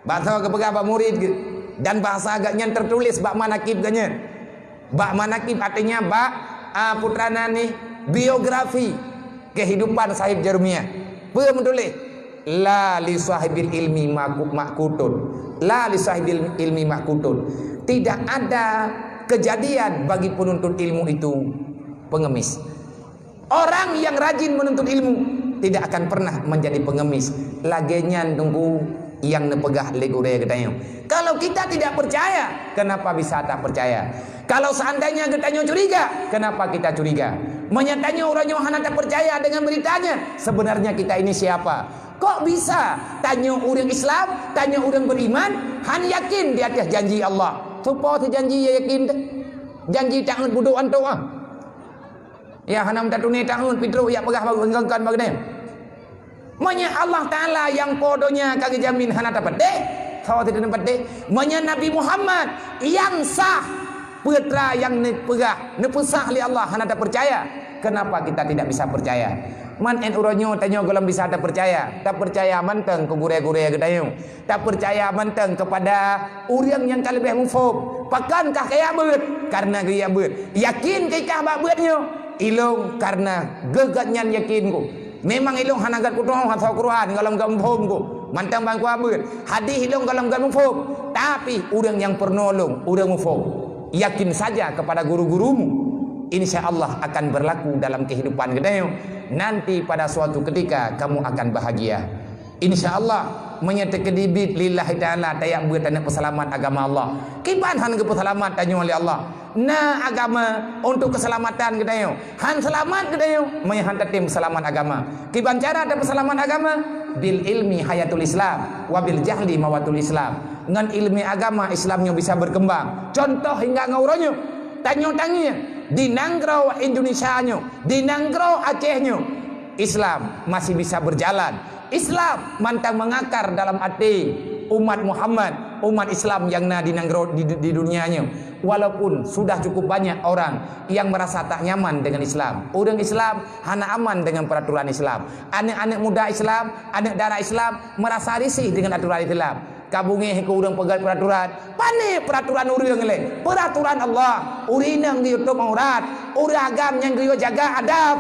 bak soe geupeugah? Bak murid geuh. Dan bahasa geuh nyan teutuléh bak manakib geuh nyan. Bak manakib artinya bak, a, putra nani, biografi kehidupan Sahib Jarumiah. Peue meutuléh? "La li sahibil ilmi maku-, makutun. La li sahibil ilmi makutun." Tidak ada kejadian bagi penuntut ilmu itu pengemis. Orang yang rajin menuntut ilmu tidak akan pernah menjadi pengemis. Lagée nyan Teungku nyang neupeugah lé gurée geutanyoe. Kalau kita tidak percaya, kenapa bisa tak percaya? Kalau seandainya geutanyoe curiga, kenapa kita curiga? Meunyoe tanyoe uroe nyoe hana tapeucaya dengan beritanya, sebenarnya kita ini siapa? Kok bisa tanyoe ureuëng Islam, tanyoe ureuëng beriman, han yakin di atas janji Allah? Soe po teujanji ya yakin teuh? Janji taát budok antok ah. Ya hana meutatuni taát, pih trok ya peugah bak engkon-engkon bak geude. Meunyoe Allah Taala nyang po donya ka geujamin hana tapatéh, soe teuh tapatéh? Meunyoe Nabi Muhammad nyang sah, peutra nyang neupeugah, neupeusah lé Allah hana tapeucaya, kenapa kita tidak bisa percaya? Man 'et uroe nyoe tanyoe gohlom bisa tapeucaya, tapeucaya mantong keu gurée-gurée geutanyoe. Tapeucaya mantong keupada ureuëng nyang ka leubeh muphom. Pakon kah kajak beuet? Karena geujak beuet. Yakin kah bak beuet nyoe? Ilong karena geuh gobnyan yakin ku. Memang ilong hana gét kutuho hafal Quran gohlom gét muphom ku. Mantong ban kubuet. Hadih ilong gohlom gét muphom. Tapi ureuëng nyang peurunoe lôn, ureuëng muphom. Yakin saja kepada guru-gurumu. Insya Allah akan berlaku dalam kehidupan geutanyoe. Nanti pada suatu ketika kamu akan bahagia. Insya Allah, meunyoe teukeudi biet lillahi ta'ala tajak beuet taneuk peuseulamat agama Allah. Kiban han geupeuseulamat tanyoe lé Allah. Na agama untuk keselamatan geutanyoe. Han seulamat geutanyoe, meunyoe han tatem peuseulamat agama. Kiban cara tapeuseulamat agama? Bil ilmi hayatul Islam, wa bil jahli mawatul Islam. Ngon iéleumé agama Islam nyoe bisa berkembang. Contoh hingga ngon uroe nyoe, tanyoe tangieng di nanggroe Indonesia nyoe, di nanggroe Aceh nyoe, Islam masih bisa berjalan. Islam mantong mengakar dalam até umat Muhammad, umat Islam nyang na di nanggroe di, di dunia nyoe. Walaupun sudah cukup banyak orang yang merasa tak nyaman dengan Islam. Ureuëng Islam hana aman dengan peraturan Islam. Aneuk-aneuk muda Islam, aneuk dara Islam merasa risih dengan aturan Islam. Ka beungéh keu ureuëng peugét peraturan. Pane peraturan ureuëng lé? Peraturan Allah. Ureuëng inong geuyue tutup aurat, ureuëng agam nyang geuyue jaga adab.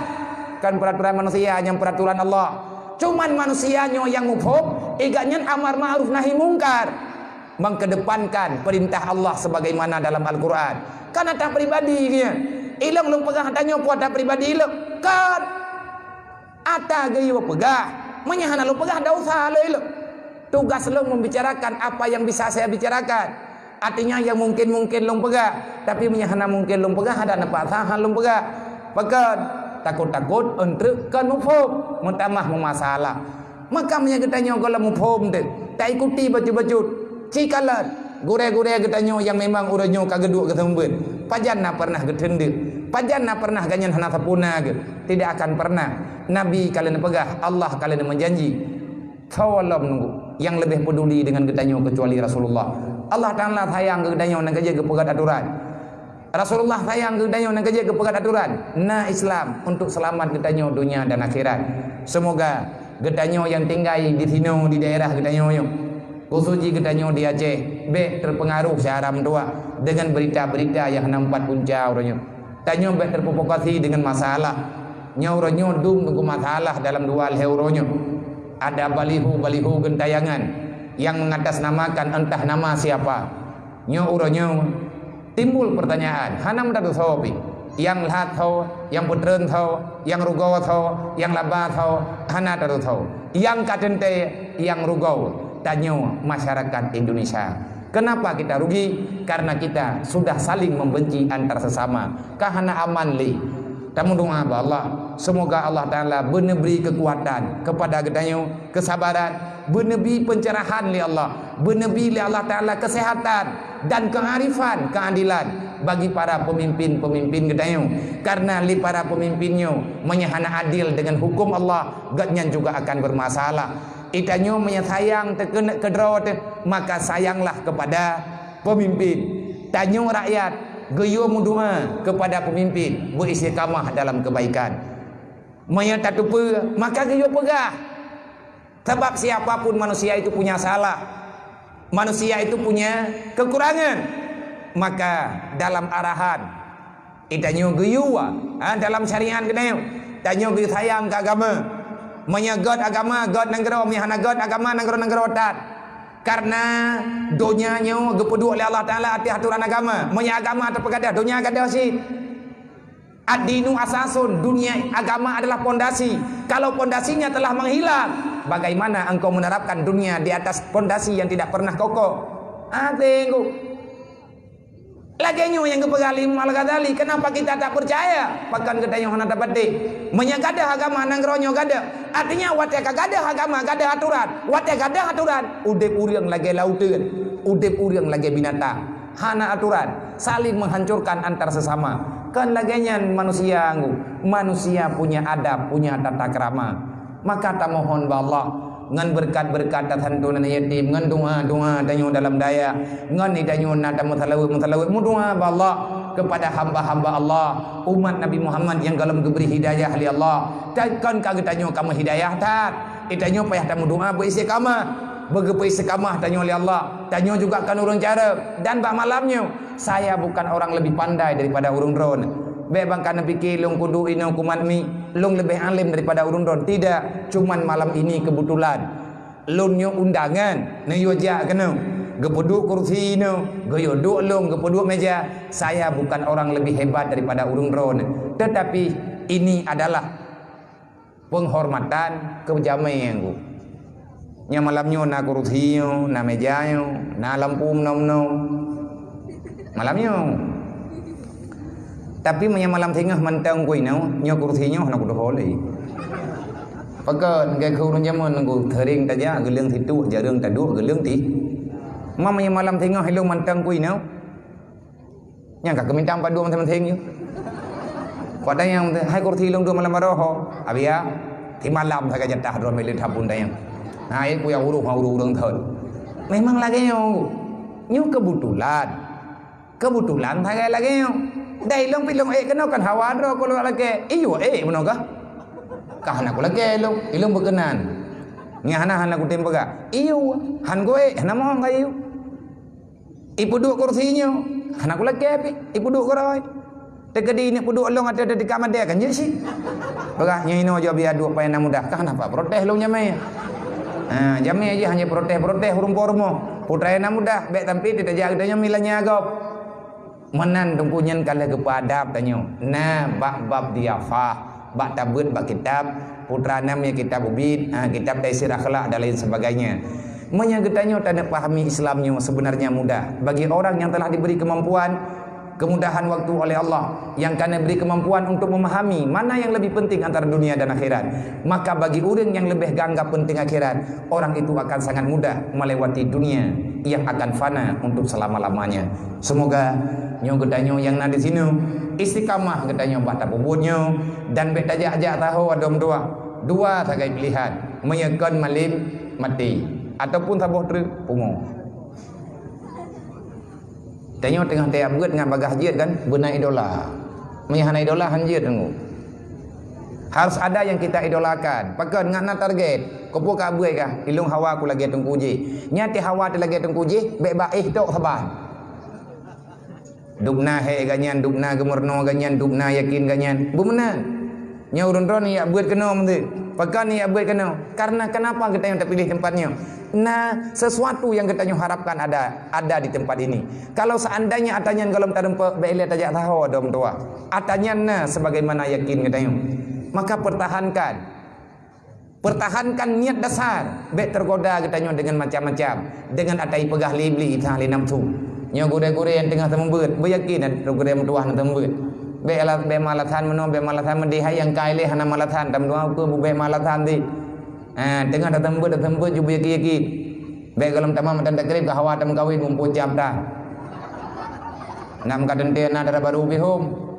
Kon peraturan manusia nyang peraturan Allah. Cuman manusia nyoe nyang muphom, igat nyan amar ma'ruf nahi mungkar. Mengkedepankan perintah Allah sebagaimana dalam Al-Quran. Kan ata pribadi geuh. Ilong lôn peugah tanyoe peue ata pribadi ilong. Kon. Ata geuyue peugah, meunyoe hana lôn peugah, dosa lôn ilong. Tugas lôn membicarakan apa yang bisa saya bicarakan. Artinya yang mungkin-mungkin lôn peugah, tapi meunyoe hana mungkin lôn peugah, ada nampak salah lôn peugah. Pakon? Takot-takot eunteuk kon muphom, meutamah meumasalah. Maka meunyoe geutanyoe gohlom muphom teuh, taikuti bacut-bacut. Cikalon, gurée-gurée geutanyoe nyang memang uroe nyoe ka geuduek geuseumeubeuet, pajan na pernah geuteundeuk, pajan na pernah gobnyan hana sapeue na geuh? Tidak akan pernah. Nabi ka lheueh neupeugah, Allah ka lheueh neumeujanji. Soe lom nyang leubeh peuduli deungon geutanyoe keucuali Rasulullah. Allah Taala sayang keu geutanyoe nyang ka jeuet geupeugét atoran. Rasulullah sayang keu geutanyoe nyang ka jeuet geupeugét atoran. Na Islam untuk seulamat geutanyoe donya dan akhirat. Semoga geutanyoe nyang tinggai di sinoe di daerah geutanyoe nyoe, khusus jih geutanyoe di Aceh, bék teupeungaruh syara meutuah deungon beurita-beurita nyang hana meupat punca uroe nyoe. Tanyoe bék teuprovokasi deungon masalah. Nyoe uroe nyoe dum teungku masalah dalam dua lhée uroe nyoe. Ada baliho-baliho geuntayangan nyang mengatasnamakan entah nama siapa. Nyoe uroe nyoe timbul peurtanyaan, hana meutateusoe pih. Nyang lhat soe, nyang peutreun soe, nyang rugoe soe, nyang laba soe, hana tateusoe. Nyang ka teuntée, nyang rugoe, tanyoe masyarakat Indonesia. Kenapa kita rugi? Karena kita sudah saling membenci antar sesama. Ka hana aman lé. Tameudoa bak Allah, semoga Allah Taala beuneubri keukuatan kepada geutanyoe, keusabaran, beuneubri pencerahan lé Allah, beuneubri lé Allah Taala keuseuhatan dan keuarifan, keuadilan bagi para peumimpin-peumimpin geutanyoe. Karena lé para peumimpin nyoe meunyoe hana adil deungon huköm Allah, gobnyan juga akan bermasalah. Geutanyoe meunyoe sayang teuh keuneuk keudroe teuh, maka sayanglah kepada peumimpin. Tanyoe rakyat geuyue meudoa kepada peumimpin, beuistiqamah dalam keubaikan. Meunyoe tateupeue, maka geuyue peugah. Sabab siapa pun manusia itu punya salah. Manusia itu punya kekurangan. Maka dalam arahan geutanyoe geuyue, ha, dalam syariat geutanyoe, tanyoe geuyue sayang keu agama. Meunyoe göt agama, göt nanggroe, meunyoe hana göt agama, nanggroe-nanggroe that. Karena donya nyoe geupeuduek lé Allah Taala ateueh atoran agama. Meunyoe agama teupeugadoh, donya gadoh cit. Ad-dinu asasun, dunia agama adalah pondasi. Kalau pondasinya telah menghilang, bagaimana engkau menerapkan dunia di atas pondasi yang tidak pernah kokoh? Até ku. Lagée nyoe nyang geupeugah lé Imam Al-Ghazali, kenapa kita tak percaya? Pakon geutanyoe hana tapatéh. Meunyoe gadoh agama nanggroe nyoe gadoh, artinya watée ka gadoh agama, gadoh atoran. Watée gadoh atoran, udeb ureuëng lagée lauteuen, udeb ureuëng lagée binatang. Hana atoran, saling menghancurkan antar sesama. Kon lagée nyan manusia nggu. Manusia punya adab, punya tata krama. Maka tamohon bak Allah ngon beureukat-beureukat tasantu aneuk yatim, ngon doa-doa tanyoe dalam dayah, ngon geutanyoe na tameusalaweuet-meusalaweuet meudoa bak Allah kepada hamba-hamba Allah, umat Nabi Muhammad nyang gohlom geubri hidayah lé Allah. Kon ka geutanyoe ka meuhidayah that, geutanyoe payah tameudoa beuistiqamah. Beugeupeu istiqamah tanyoe lé Allah, tanyoe juga kon ureuëng carông. Dan bak malam nyoe, saya bukan orang lebih pandai daripada ureuëng droe. Bék bangka neupike lôn kuduek inoe kumat mi, lôn leubeh além daripada ureuëng droe. Tidak, cuman malam ini kebetulan lôn nyoe undangan, neuyue jak keunoe. Geupeuduek kursi inoe, geuyue duek lôn, geupeuduek meja. Saya bukan orang lebih hebat daripada ureuëng droe. Tetapi ini adalah penghormatan keu jamé nggu. Nyang malam nyoe na kursi nyoe, na meja nyoe, na lampu meunoe-meunoe. Malam nyoe. Tapi meunyoe malam singoh mantong kui nyoe, nyoe kursi nyoe hana kudoho lé. Pakon, geuh keu ureuëng jameun nggu, teuring tajak, geuleueng situek, jareueng taduek, geuleueng ti. Ma meunyoe malam singoh ilong mantong kui nyoe, nyang ka keuminta padum maséng-maséng nyoe. Padahai nyang hai kursi lôn dua malam baroe ho, abia, di malam sagai jatah droe milék that pun dayang. Hai ku nyang uroh ngon ureuëng-ureuëng thon. Memang lagée nyoe. Nyoe keubeutulan. Keubeutulan sagai lagée nyoe. Dai lôn pi lôn ék keunoe kan hawa droe ku lôn lakée. Iyue ék bunoe kah? Kah hana ku lakée lôn, ilôn beukeunan. Nyang hana hana kutem peugah. Iyue, han ku ék, hana mohong ka iyue. Ipeuduek kursi nyoe, hana kulakée pih, ipeuduek keurôi. Teukeudi neuk peuduek lôn ateueh teutika madé kan jeuet cit. Peugah nyoe inoe jok biya duek paena mudah, kah na pat protes lôn jamé. Ha, jamé jih hana protes-protes ureuëng po rumoh. Putra na mudah, bék sampai teutajak geutanyoe milanya gob. Meunan teungku nyan ka lheueh geupeuadab tanyoe. Na bak bab diafah. Bak tabeuet bak kitab, putra nam ya kitab ubit, ha, kitab taisir akhlak dan lain sebagainya. Meunyoe geutanyoe taneuk pahami Islam nyoe sebenarnya mudah bagi orang yang telah diberi kemampuan, kemudahan waktu oleh Allah yang ka neubri kemampuan untuk memahami mana yang lebih penting antara dunia dan akhirat. Maka bagi ureuëng yang lebih ganggap penting akhirat, orang itu akan sangat mudah melewati dunia yang akan fana untuk selama-lamanya. Semoga nyoe geutanyoe nyang na di sinoe istiqamah geutanyoe bak tapeubuet nyoe dan bék tajak-jak taho adom dua. Dua sagai pilihan, meunyoe kon malem maté ataupun saboh treuk pungo. Tanyoe teungoh tajak beuet ngat bagaih jeuet kan, beuna idola. Meunyo hana idola, han jeuet teungku. Harus ada yang kita idolakan. Pakon ngat na target. Keupeue ka beuet kah? Ilong hawa ku lagèe Teungku Jih. Nyan teuh hawa teuh lagèe Teungku Jih, bèk bak éh tok saban. Dubna hék gobnyan, dubna geumeurunoe gobnyan, dubna yakin gobnyan. Beumeunan. Nyoe ureueng droeneuh jak beuet keunoe meunteuek. Pakon jak beuet keunoe? Karena kenapa geutanyoe tapiléh teumpat nyoe? Na sesuatu yang geutanyoe harapkan ada, ada di tempat ini. Kalau seandainya ata nyan gohlom tarumpok, bèk ilèe tajak saho dong tuha. Ata nyan na sebagaimana yakin geutanyoe. Maka pertahankan. Pertahankan niat dasar. Bèk teugoda geutanyoe deungon macam-macam. Deungon ata jipeugah lé Iblih, lé nafsu. Nyoe gurèe-gurèe nyang teungoh seumeubeuet, beuyakin gurèe meutuwah na seumeubeuet. Bèk ala-, bèk meualasan meunoe, bèk meualasan meudéh, hai nyang ka ilèe hana meualasan, tameutuwah ukeue bèk meualasan deh. Ha, teungoh taseumeubeuet, taseumeubeuet ju beuyakin-yakin. Bèk gohlom tamah mantong takrib ka hawa tameukawen mumpung jam dah. Nak meuka teuntèe na dara barô bihom.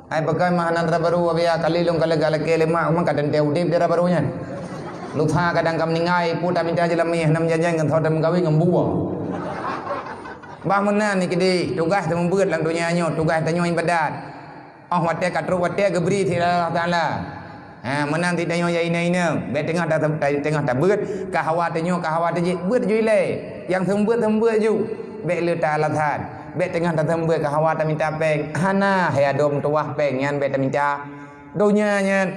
Hai pakon mah hana dara barô, Abiya, kali lôn ka leuga lakèe lé mak, meuka teuntèe udép dara barô nyan. Lusa kadang ka meuninggai, peue tamita jeulamèe, hana meujanji ngon soe tameukawen ngon buwa. Bah meunan nyoe keudéh, tugaih seumeubeuet lam donya nyoe, tugaih tanyoe ibadat. Óh watèe ka trôk watèe geubri siat lé Allah Taala. Ha, meunan cit tanyoe ya inong-inong, bèk teungoh ta-, ta-, teungoh tabeuet, ka hawa tanyoe, ka hawa tajak, beuet ju ilèe. Nyang seumeubeuet-seumeubeuet ju, bèk le ta alasan. Bèk teungoh taseumeubeuet ka hawa tamita pèng. Hana, hai adoe meutuwah pèng nyan bèk tamita. Donya nyan,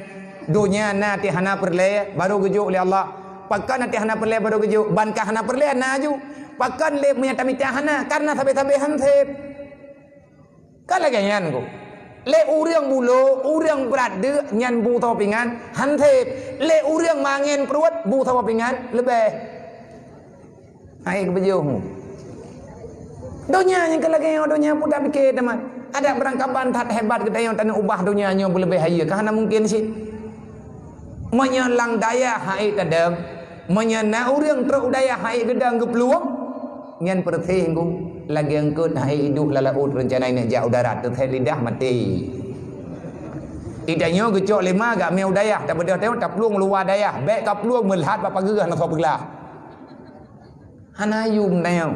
donya na teuh hana peureulèe, barô geujok lé Allah. Pakon na teuh hana peureulèe barô geujok, ban ka hana peureulèe na ju. Pakon lé meunyo tamita hana, karena sabé-sabé han sép. Ka lagèe nyan ku. Lé ureueng bulo, ureueng brat deuk nyan bu saboh pingan, han sép. Lé ureueng mangén pruet bu saboh pingan, leubeh. Hai keubeujeuh. Donya nyang ka lagèe nyoe, donya peue tapike teuma. Adak beurangkaban that hebat geutanyoe taneuk ubah donya nyoe beuleubeh hayeue, ka hana mungken cit. Meunyoe lam dayah han ék tadong, meunyoe na ureueng trok u dayah han ék geudong geuplueng, nyan peureuseh ku, lagèe eungkôt han ék iduek lam laôt, reuncana neuk jak u darat, teuthèe lidah maté. Di tanyoe geucok lé ma gak mé u dayah, tabeudôh tanyoe taplueng luwa dayah, bèk kaplueng meulhat bak pageue hana soe peuglah. Hana yum tanyoe.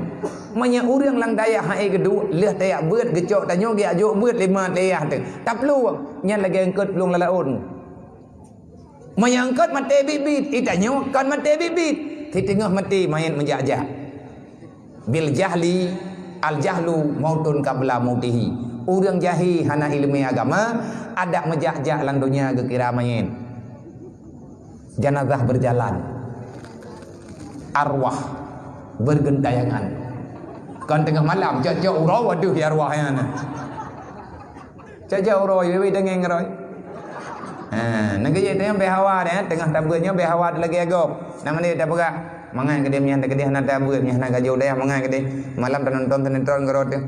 Meunyoe ureueng lam dayah han ék geuduek, lheueh tajak beuet geucok tanyoe geujak jok beuet lé ma dayah teuh. Taplueng, nyan lagèe eungkôt plueng lam laôt. Meunyoe eungkôt maté biet-biet, i tanyoe kon maté biet-biet. Siteungoh maté manyét meujak-jak. Bil jahli, al jahlu mautun qabla mautihi. Ureueng jahé hana ileumèe agama, adak meujak-jak lam donya geukira manyét. Janazah berjalan. Arwah bergentayangan. Kon teungoh malam, cok-cok uroe, waduh, ya arwah nyan. Cok-cok uroe, wéwé dengeng roi. Ha, nyan keuh jih tanyoe bèk hawa deh, teungoh tabeuet nyoe bèk hawa lagèe gob. Nama dia tapeugah? Mangat keudéh nyan, keudéh hana tabeuet, nyan hana gajoh dayah, mangat keudéh. Malam tanonton sinetron keudroe teuh.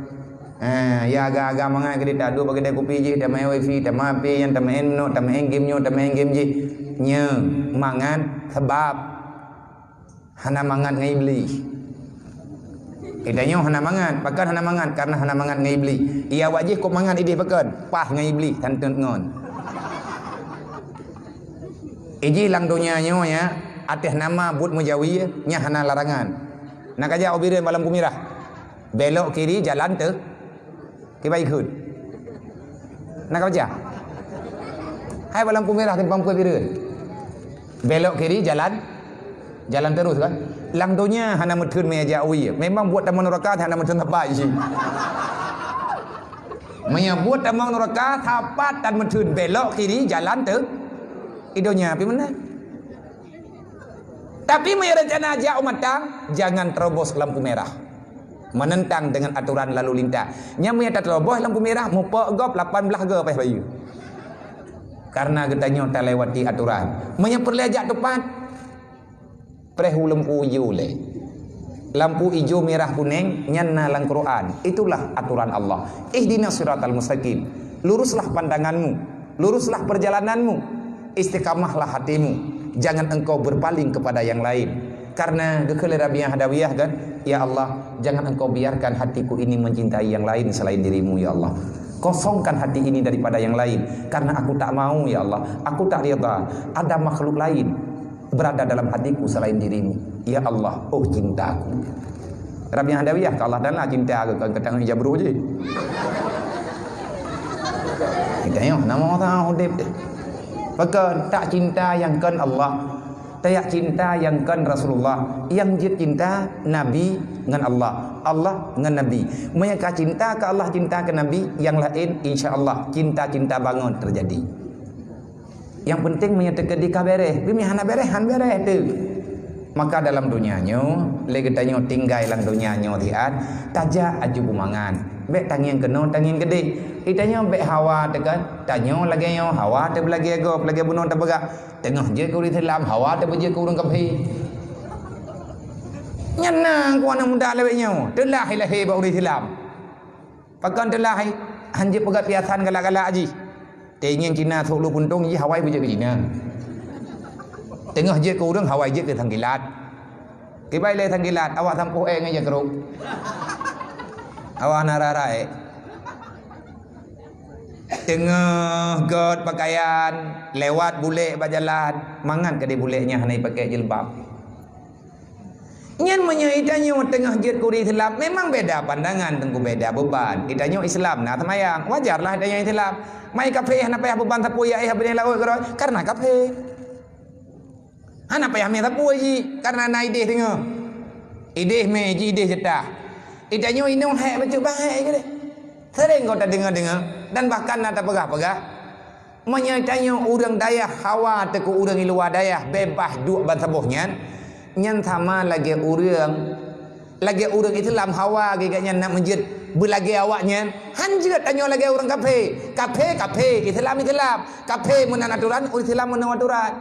Ha, ya agam-agam mangat keudéh, taduek bak keudè kupi jih, tamè wifi, tamè H P nyan, tamè noe, tamè game nyoe, tamè game jih. Nyoe mangat sabab hana mangat ngon Iblih. Geutanyoe hana mangat, pakon hana mangat? Karena hana mangat ngon Iblih. Iya awak jih kok mangat idéh pakon? Paih ngon Iblih, tanteun ngon. Ijih lam donya nyoe ya, ateueh nama buet meujawi, nyan hana larangan. Na kajak u Bireuen bak lampu mirah. Belok kiri jalan teuh. Kiban ikheun. Na ka baca? Hai bak lampu merah simpang Bireuen. Belok kiri jalan, jalan terus kan? Lam donya hana meutheun meujak wie. Memang buet tamong nuraka hana meutheun sapat sih. Meunyoe buet tamong nuraka sapat tan meutheun belok kiri jalan teuh. Di donya pih meunan. Tapi meunyoe rencana jak u Matang, jangan terobos lampu merah. Menentang dengan aturan lalu lintas. Nyan meunyoe taterobos lampu merah, mupok gob lapan blah go paih bayeue. Karena geutanyoe talewati aturan. Meunyoe peureulèe jak teupat, preh u lampu ijo lé. Lampu ijo, merah, kuneng, nyan na lam Quran. Itulah aturan Allah. Ihdinas siratal mustaqim. Luruslah pandanganmu. Luruslah perjalananmu, istiqamahlah hatimu, jangan engkau berpaling kepada yang lain. Karena geukheun lé Rabi'ah Adawiyah kan, "Ya Allah, jangan Engkau biarkan hatiku ini mencintai yang lain selain dirimu, ya Allah. Kosongkan hati ini daripada yang lain, karena aku tak mau, ya Allah. Aku tak rida ada makhluk lain berada dalam hatiku selain dirimu. Ya Allah, oh cintaku." Rabiah Adawiyah keu Allah Taala cinta keu, keu, keu tanggong ija brôk jih. Geutanyoe, nama Allah udeb deh. Pakon tak cinta nyang kon Allah. Tajak cinta nyang kon Rasulullah, nyang jeuet cinta Nabi ngon Allah, Allah ngon Nabi. Meunyoe ka cinta keu Allah, cinta keu Nabi, nyang laén insya Allah cinta-cinta bangon teujadi. Nyang penting meunyoe teukeudi ka beres, beumeh hana beres, han beres teuh. Maka dalam donya nyoe, lé geutanyoe tinggai lam donya nyoe siat, tajak aju beumangat. Bék tangieng keunoe, tangieng keudeh. Geutanyoe bék hawa teuka, tanyoe lagée nyoe, hawa teuh beulagée gob, lagée bunoe tapeugah. Teungoh jeuet keu ureuëng Islam, hawa teuh beujeuet keu ureuëng kafé. Nyan na ku aneuk muda lawét nyoe, teulah ilahé bak ureuëng Islam. Pakon teulah hai, hanjeuet peugah piasan galak-galak jih. Teungieng Cina sôk lu puntông jih hawa beujeuet keu Cina. Teungoh jeuet keu ureuëng hawa jeuet keu sanggilat. Kibai lé sanggilat, awak sampôh ék ngon jakrok. Awak na rara ék. Teungoh göt pakaian, lewat bulek bak jalan, mangat keudeh bulek nyan hana jipakai jilbab. Nyan meunyoe geutanyoe teungoh jeuet keu ureuëng Islam, memang beda pandangan, teungku beda beuban. Geutanyoe Islam na seumayang, wajarlah geutanyoe Islam. Mai kafé hana payah beuban sapeue ya eh binéh laôt keudroe, karena kafé. Hana payah mé sapeue jih, karena na idéh teungoh. Idéh mé jih, idéh jeutah. Geutanyoe inong hék bacut bah hék keudeh. Sering kau tadeungoe-deungoe dan bahkan na tapeugah-peugah. Meunyoe tanyoe ureuëng dayah hawa teuh keu ureuëng di luwa dayah beubaih duek bansaboh nyan, nyan sama lagée ureuëng, lagée ureuëng Islam hawa geuh gobnyan nak meujeuet beulagée awaknyan, han jeuet tanyoe lagée ureuëng kafé. Kafé, kafé, Islam, Islam. Kafé meunan atoran, ureuëng Islam meunan atoran.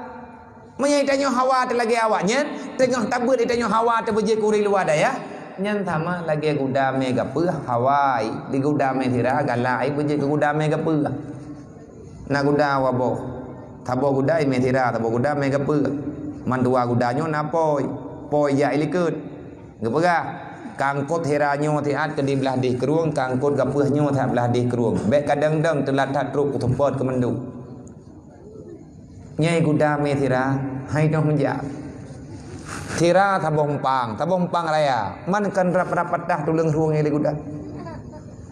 Meunyoe tanyoe hawa teuh lagée awaknyan, teungoh tabeuet tanyoe hawa teuh beujeuet keu ureuëng luwa dayah, nyan sama lagée guda mé gapeuh hawa, di guda mé sira galak beujeuet keu guda mé gapeuh. Na guda waboh. Saboh guda imé sira, saboh guda mé gapeuh. Mandua guda nyoe na pôi. Pôi jak ilikot. Geupeugah, kangkot sira nyoe siat keudeh blaih deh krueng, kangkot gapeuh nyoe siat blaih deh krueng. Bék kadang-dang teulat that trok keu seupôt keu mandum. Nyai guda mé sira, hai noh meujak. Sira saboh umpang, saboh umpang raya. Man kan rab-rab patah tuleueng rueng ilée guda.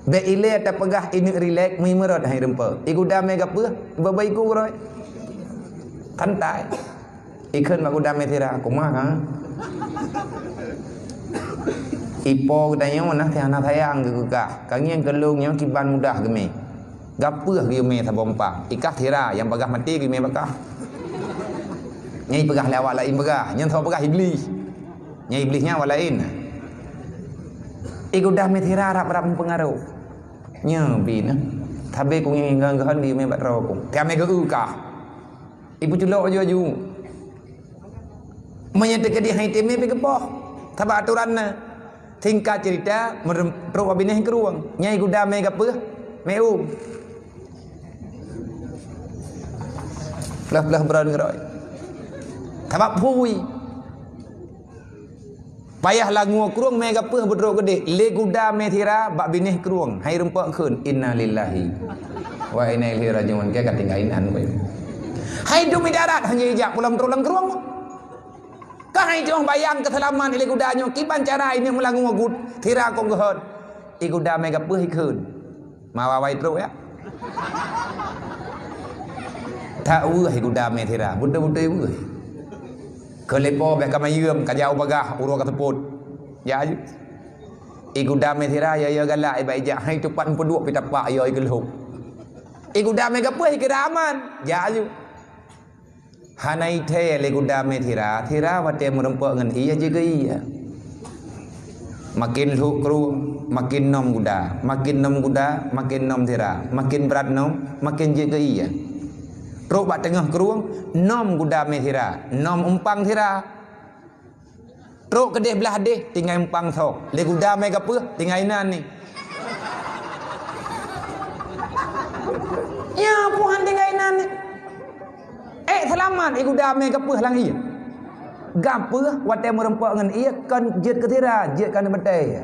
Bék ilée tapeugah ineuk rilek meuimeurot hai rumpok. I guda mé gapeuh, baba iku roi. Santai. Ikheun bak guda mé sira, kumah ha? Ipo geutanyoe nah hana sayang keu kah. Kangieng keu lôn nyoe kiban mudah geumé. Gapeuh geuyue mé saboh umpang. Ikah sira nyang bagah maté geuyue mé bakah. Nyai peugah lé awak laén peugah, nyan soe peugah Iblih. Nyai Iblih nyan awak laén. I guda mé sira rab-rab meupeungaroh. Nyoe bi na. Sabe ku ngieng geuhon di mé bak droe ku. Tiam mé geu kah. Ipeuculok aju-aju. Meunyoe teukeudi hai teumé pih geupoh. Sabab atoran na. Singkat cerita, meureumpok trok binéh krueng. Nyai guda mé gapeuh, mé um. Plah-plah beuron ngeuroi. Sabab phui. Payah langue krueng mé gapeuh beudroe keudeh, lé guda mé sira bak binéh krueng. Hai rumpok kheun, innalillahi wa inna ilaihi rajiun. Ka tinggai nan weh. Hai dum idarat hana ijak pulang trok lam krueng. Ka hai teuh bayang keuseulamat lé guda nyoe kiban cara ineuk meulangue gut sira kong geuhot. I guda mé gapeuh ikheun. Mawa wai trok ya. Tak weueh guda mé sira, beutôi-beutôi weueh. Keulepo bék ka mayeuem ka jauh bagah uroe ka seupôt. Ya aju. I guda mé sira ya ya galak iba ijak hai tupat meupeuduk pita pak ya ikeuloh. I guda mé gapeuh ikira aman. Ya aju. Hana ithée lé guda mé sira, sira watée meurumpok ngon ie jeuet keu ie. Maken lhok krueng, maken nom guda, maken nom guda, maken nom sira, maken brat nom, maken jeuet keu ie. Trok bak teungoh krueng, nom guda mé sira, nom umpang sira. Trok keudeh blaih deh, tinggai umpang soe. Lé guda mé gapeuh, tinggai inan ni. Ya, puhan tinggai inan ni. Eh, seulamat, i guda mé gapeuh lam ie. Gapeuh, watée meurumpok ngon ie, kon jeuet keu sira, jeuet keu aneuk batée.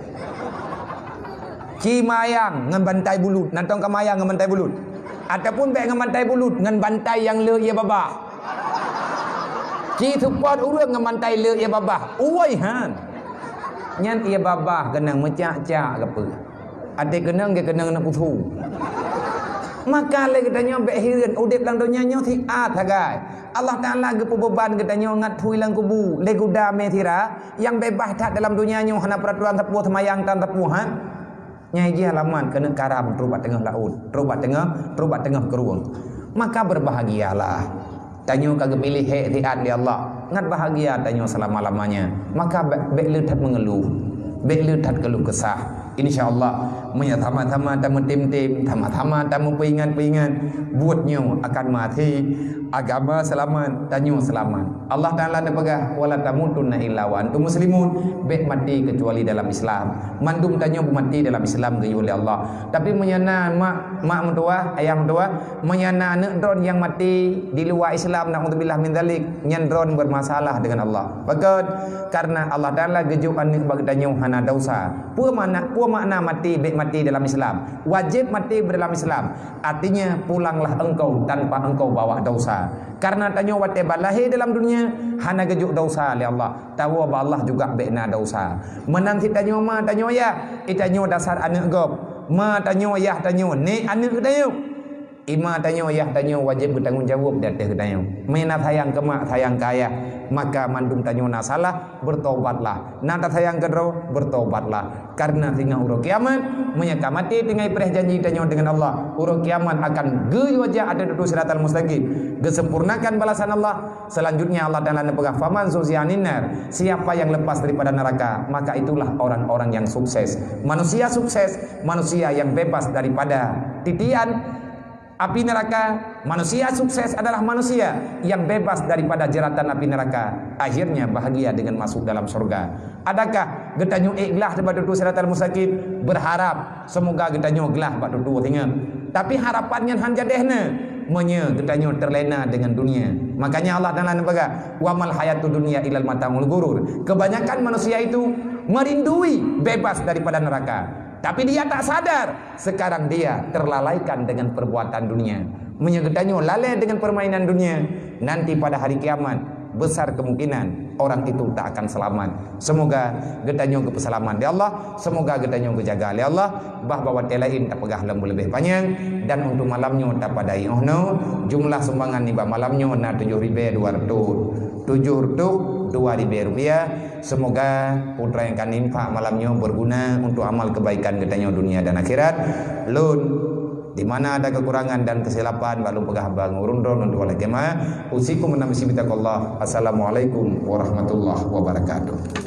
Ci mayang ngon bantai bulut, nantong ka mayang ngon bantai bulut. Ataupun bék ngon bantai bulut, ngon bantai nyang le ie babah. Ci seupôt ureuëng ngon bantai le ie babah. Uwoi han. Nyan ie babah keunong meucak-cak gapeue. Até keunong geukeunong neuk pusu. Maka lé geutanyoe bék hireuen udeb lam donya nyoe siat sagai. Allah Taala geupeubeuban geutanyoe ngat phui lam kubu lé guda mé sira nyang beubaih that dalam donya nyoe hana peuraturan sapeue seumayang tan sapeue han. Nyai jih alamat keuneuk karam trok bak teungoh laôt, trok bak teungoh, trok bak teungoh krueng. Maka berbahagialah. Tanyoe ka geupiléh hék siat lé Allah. Ngat bahagia tanyoe selama-lamanya. Maka bék, bék le that mengeluh. Bék le that keluh kesah. Insya Allah, meunyo sama-sama tameutem-tem, sama-sama tameupeuingat-peuingat, buet nyoe akan maté, agama seulamat, tanyoe seulamat. Allah Taala neupeugah, "Wala tamutunna illa wa antum muslimun." Bék maté keucuali dalam Islam. Mandum tanyoe beumaté dalam Islam geuyue lé Allah. Tapi meunyo na mak, mak meutuwah, ayah meutuwah, meunyo na aneuk droen nyang maté di luwa Islam, naudzubillah min dzalik, nyan droen bermasalah dengan Allah. Pakon? Karena Allah Taala geujok aneuk bak geutanyoe hana dosa. Peue makna, peue makna maté bék maté dalam Islam? Wajéb maté dalam Islam. Artinya, pulanglah engkau tanpa engkau bawa dosa. Karena tanyoe watée ban lahé dalam dunia hana geujok dosa lé Allah. Tawoe bak Allah juga bék na dosa. Meunan cit tanyoe ma tanyoe yah, eh, tanyoe dasar aneuk gob. Ma tanyoe yah tanyoe, nek aneuk geutanyoe. Eh, ma tanyoe yah tanyoe wajéb beutanggung jaweueb di ateueh geutanyoe. Meunyo na sayang keu mak, sayang keu ayah, maka mandum tanyoe na salah, bertobatlah. Na tasayang keudroe, bertobatlah. Karena singoh uroe kiamat, meunyo ka maté tinggai preh janji tanyoe dengan Allah, uroe kiamat akan geuyue jak ateueh dudu siratal mustaqim, geusempurnakan balasan Allah. Selanjutnya Allah Taala neupeugah, "Faman zuhziha 'anin nar," siapa yang lepas daripada neraka, maka itulah orang-orang yang sukses. Manusia sukses, manusia yang bebas daripada titian api neraka. Manusia sukses adalah manusia yang bebas daripada jeratan api neraka, akhirnya bahagia dengan masuk dalam surga. Adakah geutanyoe ék glah bak dudu siratal mustaqim? Berharap semoga geutanyoe glah bak dudu singoh. Tapi harapan nyan han jadeh na meunyo geutanyoe terlena dengan dunia. Makanya Allah Taala neupeugah, "Wa mal hayatud dunya illal mata'ul ghurur." Kebanyakan manusia itu merindui bebas daripada neraka. Tapi dia tak sadar, sekarang dia terlalaikan dengan perbuatan dunia. Meunyo geutanyoe lalai dengan permainan dunia, nanti pada hari kiamat, besar kemungkinan orang itu tak akan selamat. Semoga geutanyoe geupeuseulamat lé Allah, semoga geutanyoe geujaga lé Allah, bah bak watée laén tapeugah lom leubeh panyang, dan untuk malam nyoe tapadai 'oh noe, jumlah sumbangan nibak malam nyoe na tujoh ribée dua reutôh, tujoh reutôh dua ribée rupiah. Semoga peue nyang ka infak malam nyoe berguna untuk amal kebaikan geutanyoe dunia dan akhirat. Lôn, di mana ada kekurangan dan kesilapan, bak lôn peugah haba ngon ureueng droeneuh untuk Allah jemaah. Usikum wa nafsi bitaqwallah. Assalamualaikum warahmatullahi wabarakatuh.